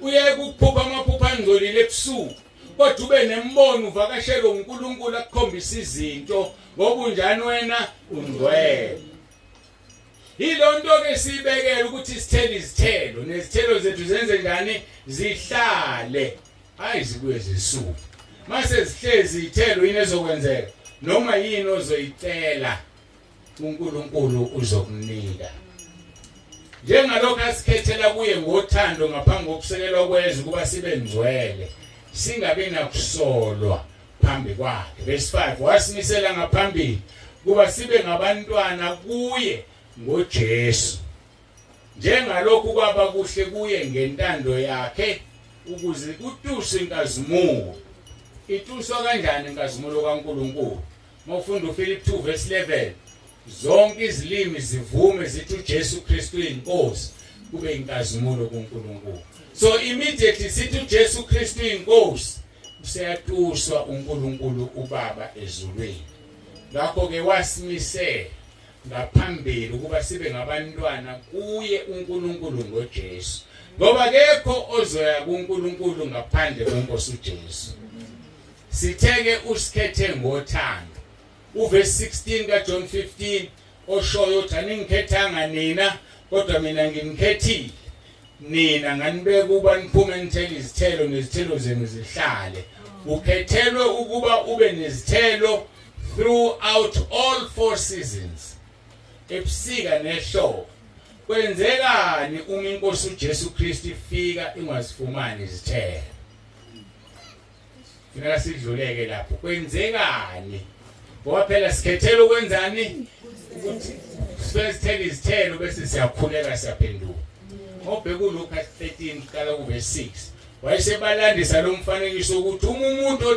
Uyeke ukuphupha amaphupho angcolile ebusuku. Kodwa ube nembono uvakashelwe uNkulunkulu akukhombisa izinto ngoba unjani wena ungcwele. Yilonto ke sibekela ukuthi sithele izithelo nezithelo zethu zenze njani zihlale hayi zibuye zisuke. Mase zihlezi izithelo yini ezokwenzeka noma yini ozoyicela uNkulunkulu uzokunika. Njengalokho asikhethela kuye ngothando ngaphambi kokusekelwa kwezwe ukuba sibe ngcwele singabi nakusolwa phambi kwakhe. Verse 5 wasimisela ngaphambili kuba sibe ngabantwana kuye ngoJesu njengalokhu kwaba kuhle kuye ngentando yakhe ukuze kutuswe inkazimulo. Ituswa kanjani inkazimulo kaNkulunkulu? Mawufunda uFilipi 2 verse 11 zonke izilimi zivume zithi uJesu Kristu uyinkosi kube inkazimulo kuNkulunkulu. So immediately sithi uJesu Kristu uyinkosi useyatuswa uNkulunkulu uBaba ezulwini. Ngakho ke wasimisela ngaphambili ukuba sibe ngabantwana kuye uNkulunkulu ngoJesu, ngoba kekho ozoya kuNkulunkulu ngaphandle kweNkosi uJesu. Sitheke usikhethe ngothando. Uverse 16 kaJohn 15 oshoyo uthi aningikhethanga nina, kodwa mina nginikhethile nina, nganibeka ukuba niphume nithele izithelo, nezithelo zenu zihlale. Ukhethelwe ukuba ube nezithelo throughout all four seasons, ebusika nehlobo. Kwenzekani uma inkosi uJesu Kristu ifika ingazifumani izithelo? Funeka sidluleke lapho. Kwenzekani? Ngoba phela sikhethela ukwenzani? Ukuthi sithele izithelo bese siyakhuleka siyaphenduka. Ngobheka uLuka 13 kuqala kuverse 6. Wayesebalandisa lo mfanekiso ukuthi uma umuntu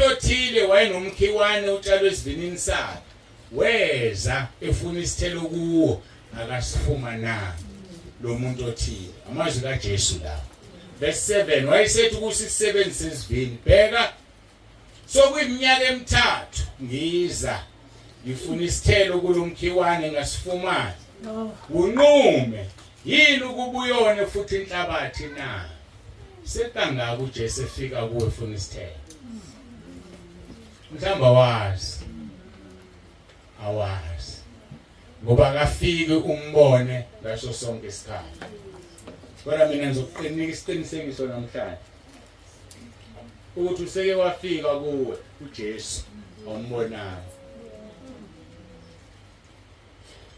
othile wayenomkhiwane utshalwe esivinini sakhe, weza efuna isithelo kuwo, akasifumananga lo muntu othile. Amazwi kaJesu lawo. Verse 7, wayesethi kusisebenzi sesivini, bheka, sokuyiminyaka emithathu ngiza ngifuna isithelo kulomkhiwane, ngasifumani. Unqume yini ukubuyone futhi inhlabathi na? Sekangaka uJesu efika kuwe efuna isithelo, mhlawumbe awazi, awazi, ngoba akafiki umbone ngaso sonke isikhathi. Kodwa mina ngizokuqinika isiqinisekiso namhlanje ukuthi useke wafika kuwe uJesu, awumbonayo.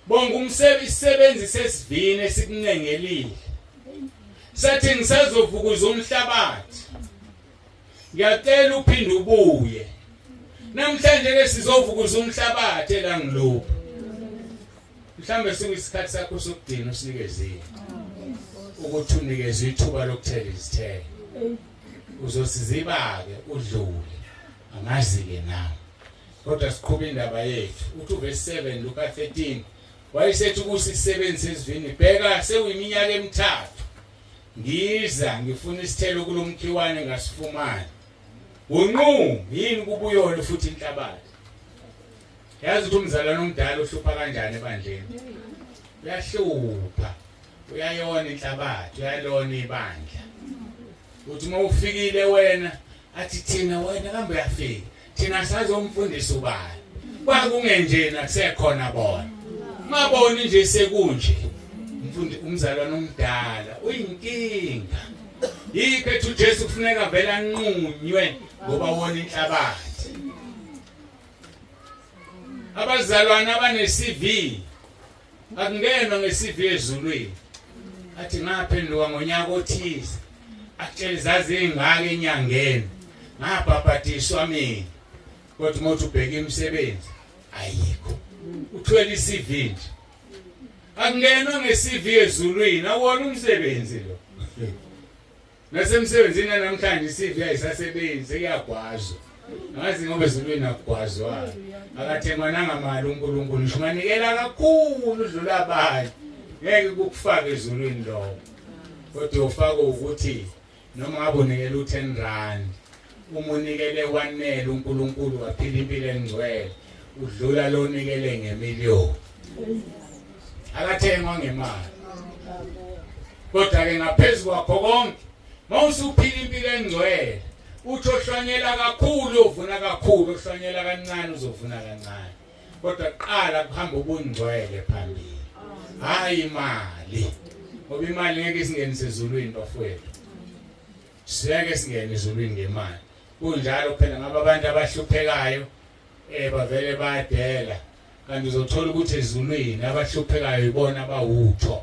Bonga umsebenzi sesivini esikuncengelile, sathi ngisazovukuza umhlabathi, ngiyacela uphinde ubuye. Namhlanje ke sizovukuza umhlabathi elangiluphi. Mhlambe sekuyisikhathi sakho sokugcina usinikezile ukuthi unikezwe ithuba lokuthela izithelo. Uzosiziba ke udlule, angazi ke nawe, kodwa siqhuba indaba yethu. Uthi uverse 7 Luka 13, wayesethi kusisebenzi sesivini, bheka, sekuyiminyaka emithathu ngiza ngifuna isithelo kulomkhiwane, ngasifumani. Unqume yini kubuyona futhi inhlabathi? Yazi ukuthi umzalwane omdala uhlupha kanjani ebandleni? Uyahlupha, uyayona inhlabathi, uyalona ibandla. Uthi uma ufikile wena, athi thina, wena kambe uyafika, thina sazomfundisa ubani? Kwakungenjena, kusekhona bona, maboni nje sekunje. Umfundi, umzalwane omdala uyinkinga. Yikho ethi uJesu kufuneka vele anqunywe, ngoba wona inhlabathi. Abazalwane abane CV, akungenwa nge-CV ezulwini. Athi ngaphenduka ngonyaka othize, akutshela izazi ezingaka enyangeni, ngabhabhadiswa mina, kodwa uma uthi ubheka imisebenzi ayikho, uthwele i-CV nje. Akungenwa nge-CV ezulwini, awona umsebenzi lo. Nasemsebenzini namhlanje i-CV ayisasebenzi, sekuyagwazwa. Angazi ngoba ezulwini akugwazwa, akathengwa nangamali uNkulunkulu. Ngisho unganikela kakhulu udlula abanye, ngeke kukufake ezulwini lokho. Kodwa ufaka ukuthi noma ngabe unikela u10 rand, uma unikele wanele uNkulunkulu, waphila impilo engcwele, udlula lo nikele ngemiliyoni. Akathengwa ngemali. Kodwa ke ngaphezulu kwakho konke, mawusuphila impilo engcwele, uthi ohlwanyela kakhulu uvuna kakhulu, ohlwanyela kancane uzovuna kancane. Kodwa qala kuhamba ubungcwele phambili, hayi imali, ngoba imali ngeke isingenise ezulwini bafowethu. Siyeke singene ezulwini ngemali. Kunjalo phela, ngaba abantu abahluphekayo bavele bayadela, kanti uzothola ukuthi ezulwini abahluphekayo ibona abawutho.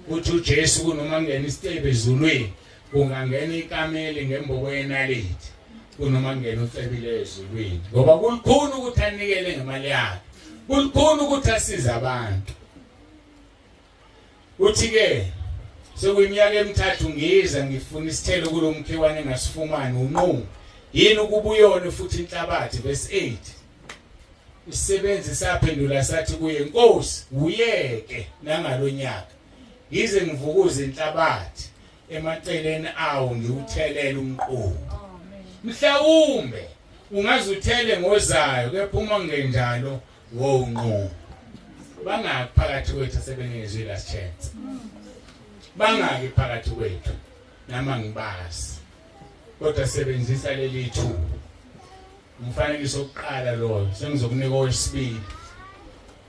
Uthi uJesu kunoma kungena isitebe ezulwini, kungangena ikameli ngembobo yenaliti kunoma kungena ucebile ezulwini, ngoba kulukhuni ukuthi anikele ngemali yakhe, kulukhuni ukuthi asize abantu. Uthi ke sekuyiminyaka emithathu ngiza ngifuna isithelo kulomkhiwane, ngasifumani. Unqumo yini ukubuyona futhi inhlabathi? Verse 8, isisebenzi saphendula sathi kuye, Nkosi, uyeke nangalonyaka, ngize ngivukuze inhlabathi emaceleni awo, ngiwuthelele umquba. Mhlawumbe ungazuthele ngozayo, kepha uma kungenjalo. Wonqo. Bangaki phakathi kwethu asebenezwi last chance? Bangaki phakathi kwethu? Nama ngibazi. Kodwa sebenzisa leli thuba. Umfanekiso wokuqala loyo, sengizokunika owesibili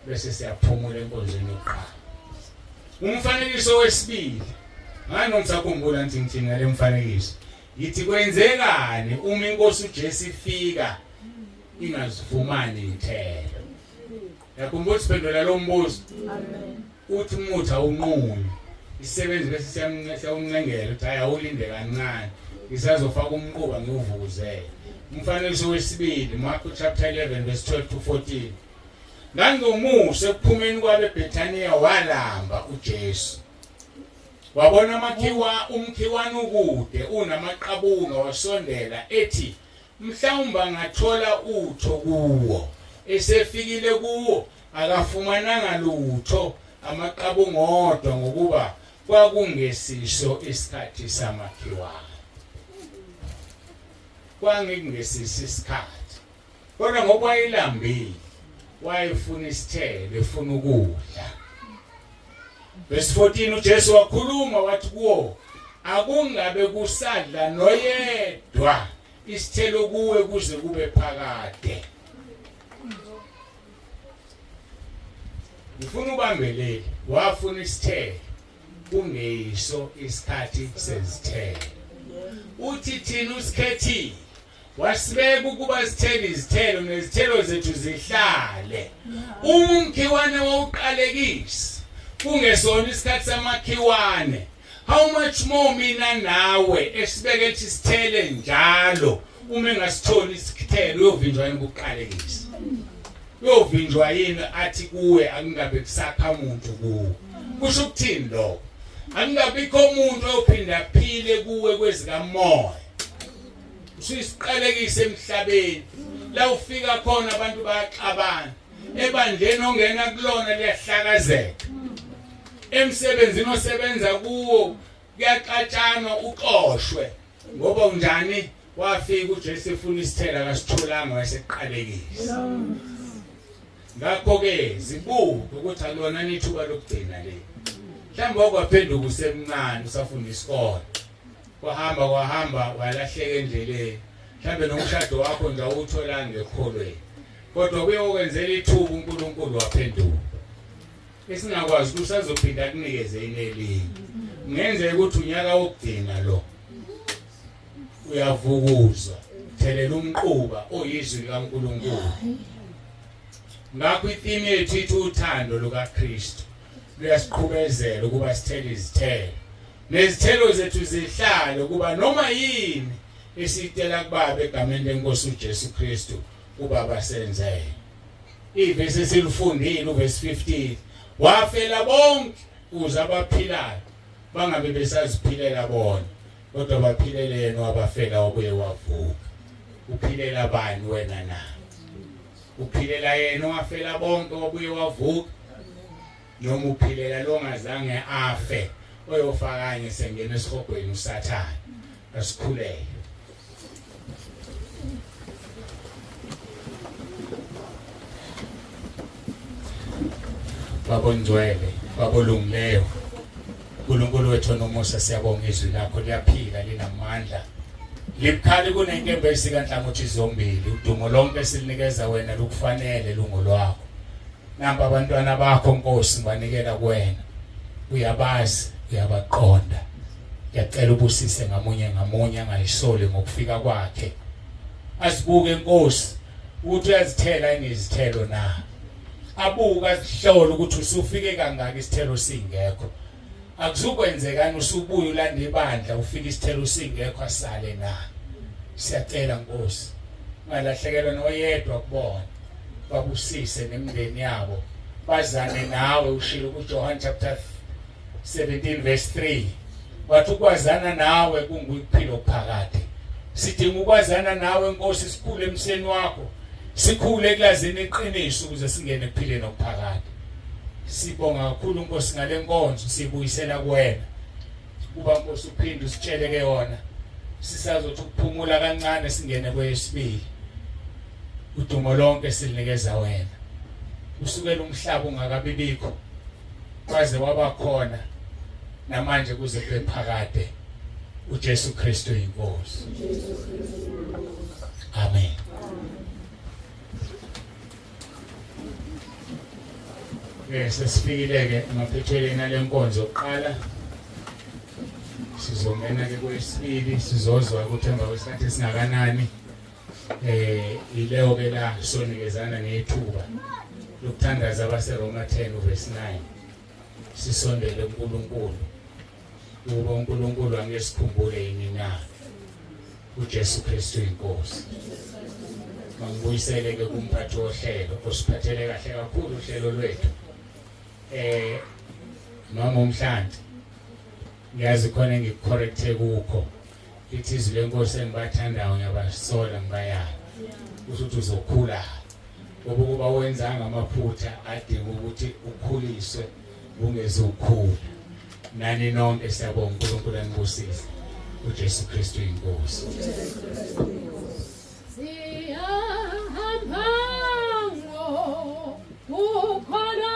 bese siyaphumula enkonzweni yokuqala. Umfanekiso wesibili, ngani ngisakhumbula ngithi ngithini ngale mfanekiso? Ngithi kwenzekani uma inkosi uJesu ifika ingazifumani izithelo? Yakhumbula siphendula lo mbuzo. Amen. Uthi umuthi awunqumi. Isisebenzi bese siyamncengela ukuthi hayi awulinde kancane. Ngisazofaka umquba ngiwuvukuzele. Umfanekiso wesibili Mark chapter 11 verse 12 to 14. Ngangomusa ekuphumeni kwabe eBethania walamba uJesu. Wabona amakhiwa umkhiwana ukude unamaqabunga wasondela ethi mhlawumbe angathola utho kuwo. Esefikile kuwo akafumananga lutho amaqabunga odwa ngokuba kwakungesiso isikhathi samakhiwane. Kwangekungesiso isikhathi. Kodwa ngoba wayelambile wayefuna isithelo efuna ukudla. Verse 14 uJesu wakhuluma wathi kuwo akungabe kusadla noyedwa isithelo kuwe kuze kube phakade. Ngifuna ubambelele wafuna isithelo kungeyiso isikhathi sezithelo. Uthi thina usikhethile wasibeka ukuba sithele izithelo nezithelo zethu zihlale uma umkhiwane wawuqalekisa kungesona isikhathi samakhiwane how much more mina nawe esibeke ukuthi sithele njalo uma engasitholi isithelo uyovinjwa yini ukuqalekisa uyovinjwa yini athi kuwe akungabe kusakha umuntu kuwe kusho ukuthini lokho akungabikho umuntu oyophinda aphile kuwe kwezikamoya usuyisiqalekiso emhlabeni la ufika khona abantu bayaxabana ebandleni ongena kulona liyahlakazeka emsebenzini osebenza kuwo kuyaxatshanwa uxoshwe ngoba unjani wafika uJesu efuna isithelo akasitholanga wayeseqalekisa ngakho ke zibuke ukuthi alona nithuba lokugcina le mhlawumbe wakwaphenduka usemncane usafunda isikole kwahamba kwahamba walahleka endleleni mhlawumbe nomshado wakho nje awutholanga ekholweni kodwa kuyokwenzela ithuba uNkulunkulu waphenduka esingakwazi ukuthi usazophinda akunikeze inelinye kungenzeka ukuthi unyaka wokugcina lo uyavukuza thelela umquba oyizwi likaNkulunkulu ngakho itheme yethu ithi uthando lukaKristu luyasiqhubezela ukuba sithele izithelo nezithelo zethu zihlale ukuba noma yini esiyitela kubaba egameni lenkosi uJesu Kristu ubaba senzele ivesi esilifundile uvesi 15 wafela bonke ukuze abaphilayo bangabe besaziphilela bona kodwa baphilele yena wabafela wabuye wavuka uphilela bani wena na uphilela yena owafela bonke wabuye wavuka noma uphilela longazange afe oyofa kanye sengena esihogweni usathane asikhuleke Baba ongcwele baba olungileyo uNkulunkulu wethu onomusa siyabonga izwi lakho liyaphila linamandla libukhali kunenkemba esika nhlangothi zombili udumo lonke silinikeza wena lukufanele lungolwakho Nampa abantwana bakho Nkosi ngibanikela kuwena. Uyabazi, uyabaqonda. Ngiyacela ubusise ngamunye ngamunye angayisoli ngokufika kwakhe. Azibuke Nkosi ukuthi uyazithela yini izithelo na. Abuke azihlole ukuthi usufike kangaki isithelo singekho. Akuzukwenzekani usubuya ulanda ibandla ufike isithelo singekho asale na. Siyacela Nkosi. Ungalahlekelwa noyedwa kubona. Babusise nemindeni yabo. Bazane nawe ushilo kuJohn chapter 17 verse 3. Wathi ukwazana nawe kungukuphila okuphakade. Sidinga ukwazana nawe Nkosi sikhule emseni wakho. Sikhule ekulazini iqiniso ukuze singene ekuphileni okuphakade. Sibonga kakhulu Nkosi ngale nkonzo sibuyisela kuwena. Kuba Nkosi uphinde usitshele ke yona. Sisazothi ukuphumula kancane singene kweyesibili. Udumo lonke silinikeza wena. Kusukela umhlaba ungakabibikho kwaze waba khona namanje kuze kube phakade, uJesu Kristu inkosi. Amen. Sesifikile ke emaphethelweni alenkonzo yokuqala. Sizongena ke kwesibili, sizozwa ukuthi emva kwesikhathi esingakanani ileyo ke la sonikezana ngethuba lokuthandaza abaseRoma 10 verse 9, sisondele kuNkulunkulu ukuba uNkulunkulu angeke sikhumbule yini na uJesu Kristu inkosi. Mangibuyisele ke kumphathi wohlelo osiphathele kahle kakhulu uhlelo lwethu, mama uMhlanti. Ngiyazi khona engikucorrecte kukho, lithi izwi lenkosi, engibathandayo ngiyabasola ngibayala, kusho ukuthi uzokhula, ngoba ukuba wenzanga amaphutha adinga ukuthi ukhuliswe ungezukhula. Nani nonke siyabonga, uNkulunkulu anibusise. uJesu Kristu inkosi. Siyahamba ngokukholwa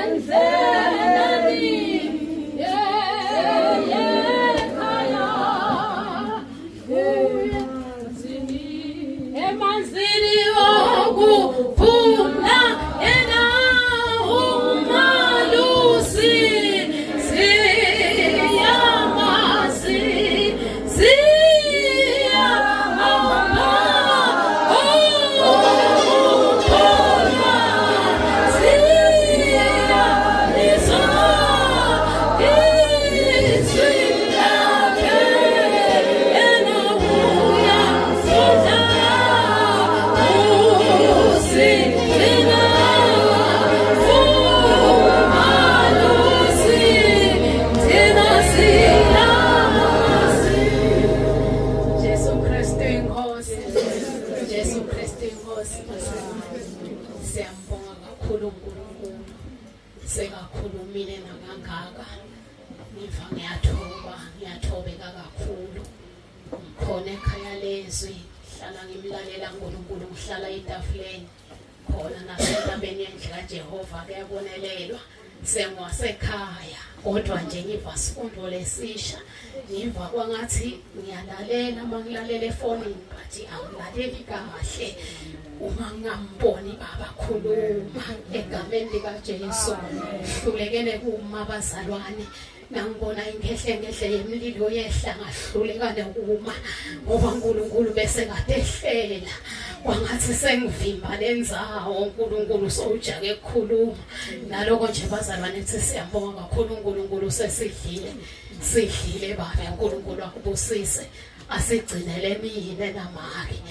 endleleni ekhaya, emanzini okuphumla, yena umalusi. Siyamazi, siyahamba ngokukholwa, siyalizwa izwi lakhe, yena uyasondla, usigcina, umalusi, thina siyamazi. Jesu Kristu inkosi. Jesu Kristu inkosi. Siyambonga kakhulu uNkulunkulu. Sekakhulumile nakangaka. Ngiva ngiyathoba, ngiyathobeka kakhulu. Ngikhona ekhaya lezwi, hlala ngimlalela uNkulunkulu, ngihlala etafuleni. Khona nasentabeni yendlu kaJehova kuyabonelelwa. Sengwasekhaya kodwa nje ngiva sifundo lesisha, ngiva kwangathi ngiyalalela uma ngilalela efonini, but angilaleli kahle uma ngingamboni baba khuluma egameni likaJesu. Hlulekele kuma bazalwane, nangibona inkhehle ngehle yemlilo yehla, ngahluleka nokuma ngoba uNkulunkulu bese kade ehlela, kwangathi sengivimba lendzawo, uNkulunkulu sowujake ukukhuluma. Naloko nje bazalwane, thi siyambonga kakhulu uNkulunkulu, sesidlile, sidlile baba. uNkulunkulu akubusise, asigcinele mine namake,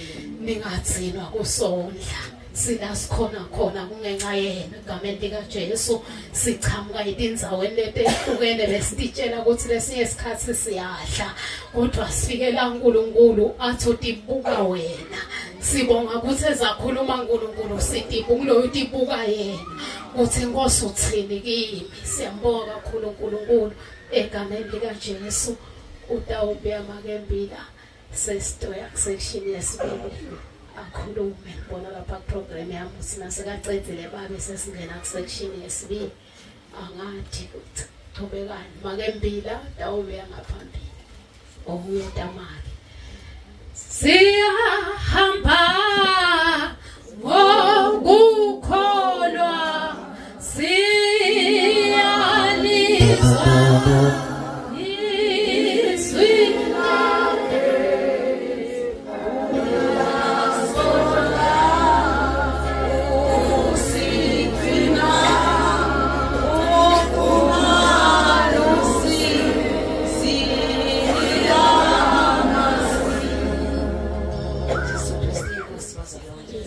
ningagcinwa kusondla. Sila sikhona khona kungenxa yena, egameni likaJesu. Sichamuka etindzaweni letehlukene, besititshela ukuthi lesinye isikhathi siyadla, kodwa sifikela uNkulunkulu athi utibuka wena. Sibonga ukuthi ezakhuluma uNkulunkulu, sitibuka kuloyo utibuka yena, uthi inkosi uthini kimi. Siyambonga kakhulu uNkulunkulu egameni likaJesu. Utawubuya makembila sesitoya section yesibili akhulume. Ngibona lapha kuprogram yami ukuthi nasekacedzile babe sesingena kusection yesibili. Angathi ukuthi chubekani makembila, tawubuya ngaphambili obuye tamake. Siyahamba ngokukholwa, siyalizwa izwi lakhe, uyasondla, usigcina, umalusi, siyamazi. Jesu Kristu inkosi bazalwane.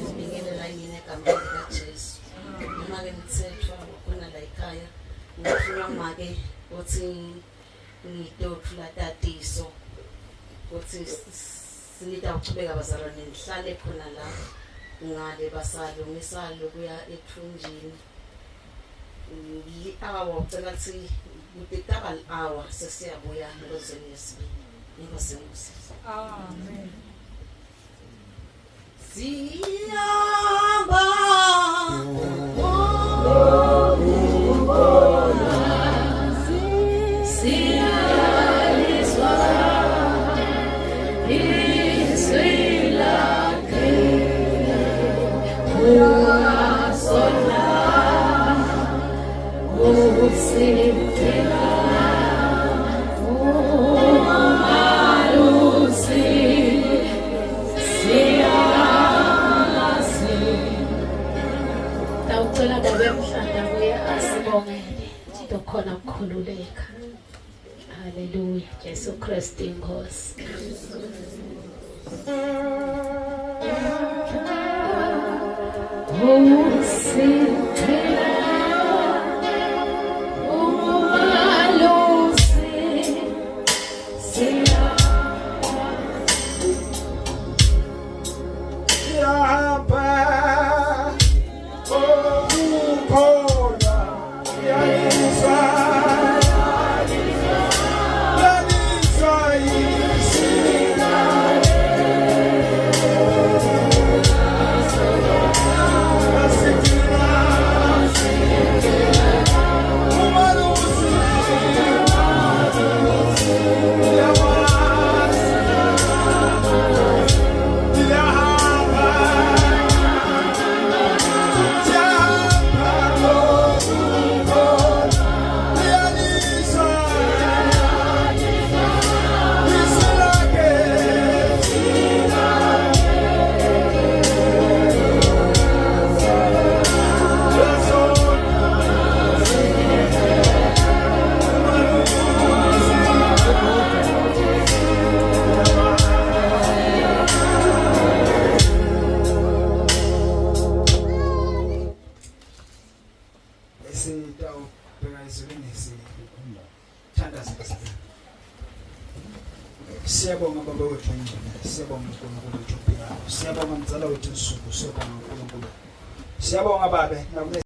Ngibingelela yini egameni likaJesu. Noma-ke ngithethwa khona la ekhaya, ngithunywa make ukuthi ngitothula tatiso ukuthi sinitawuchubeka bazalwane, nihlale khona la ngale basalungisa lokuya ethunjini. Li-hour ucela ukuthi kude kutaba li-hour sesiyabuya enkonzweni yesibili. Inkosi ingibusise. Amen. Siyamba Siyalizwa izwi lakhe uyasona usigcina umalusi siyamazi. Ndawucela babe mhlanda kuye asibongele tokhona ukukhululeka. Haleluya, Jesu Kristu inkosi. Usigcina umalusi Siyahamba okukholwa siyalizwa yalizwa izwi lasigcina umalusi uyamazi siyahamba Esitawubheka ezulwini sithandaze bazalwane. Siyabonga Baba wethu oyingcwele, siyabonga uNkulunkulu wethu ophilayo, siyabonga mzala wethu nsuku, siyabonga uNkulunkulu, siyabonga Babe nakule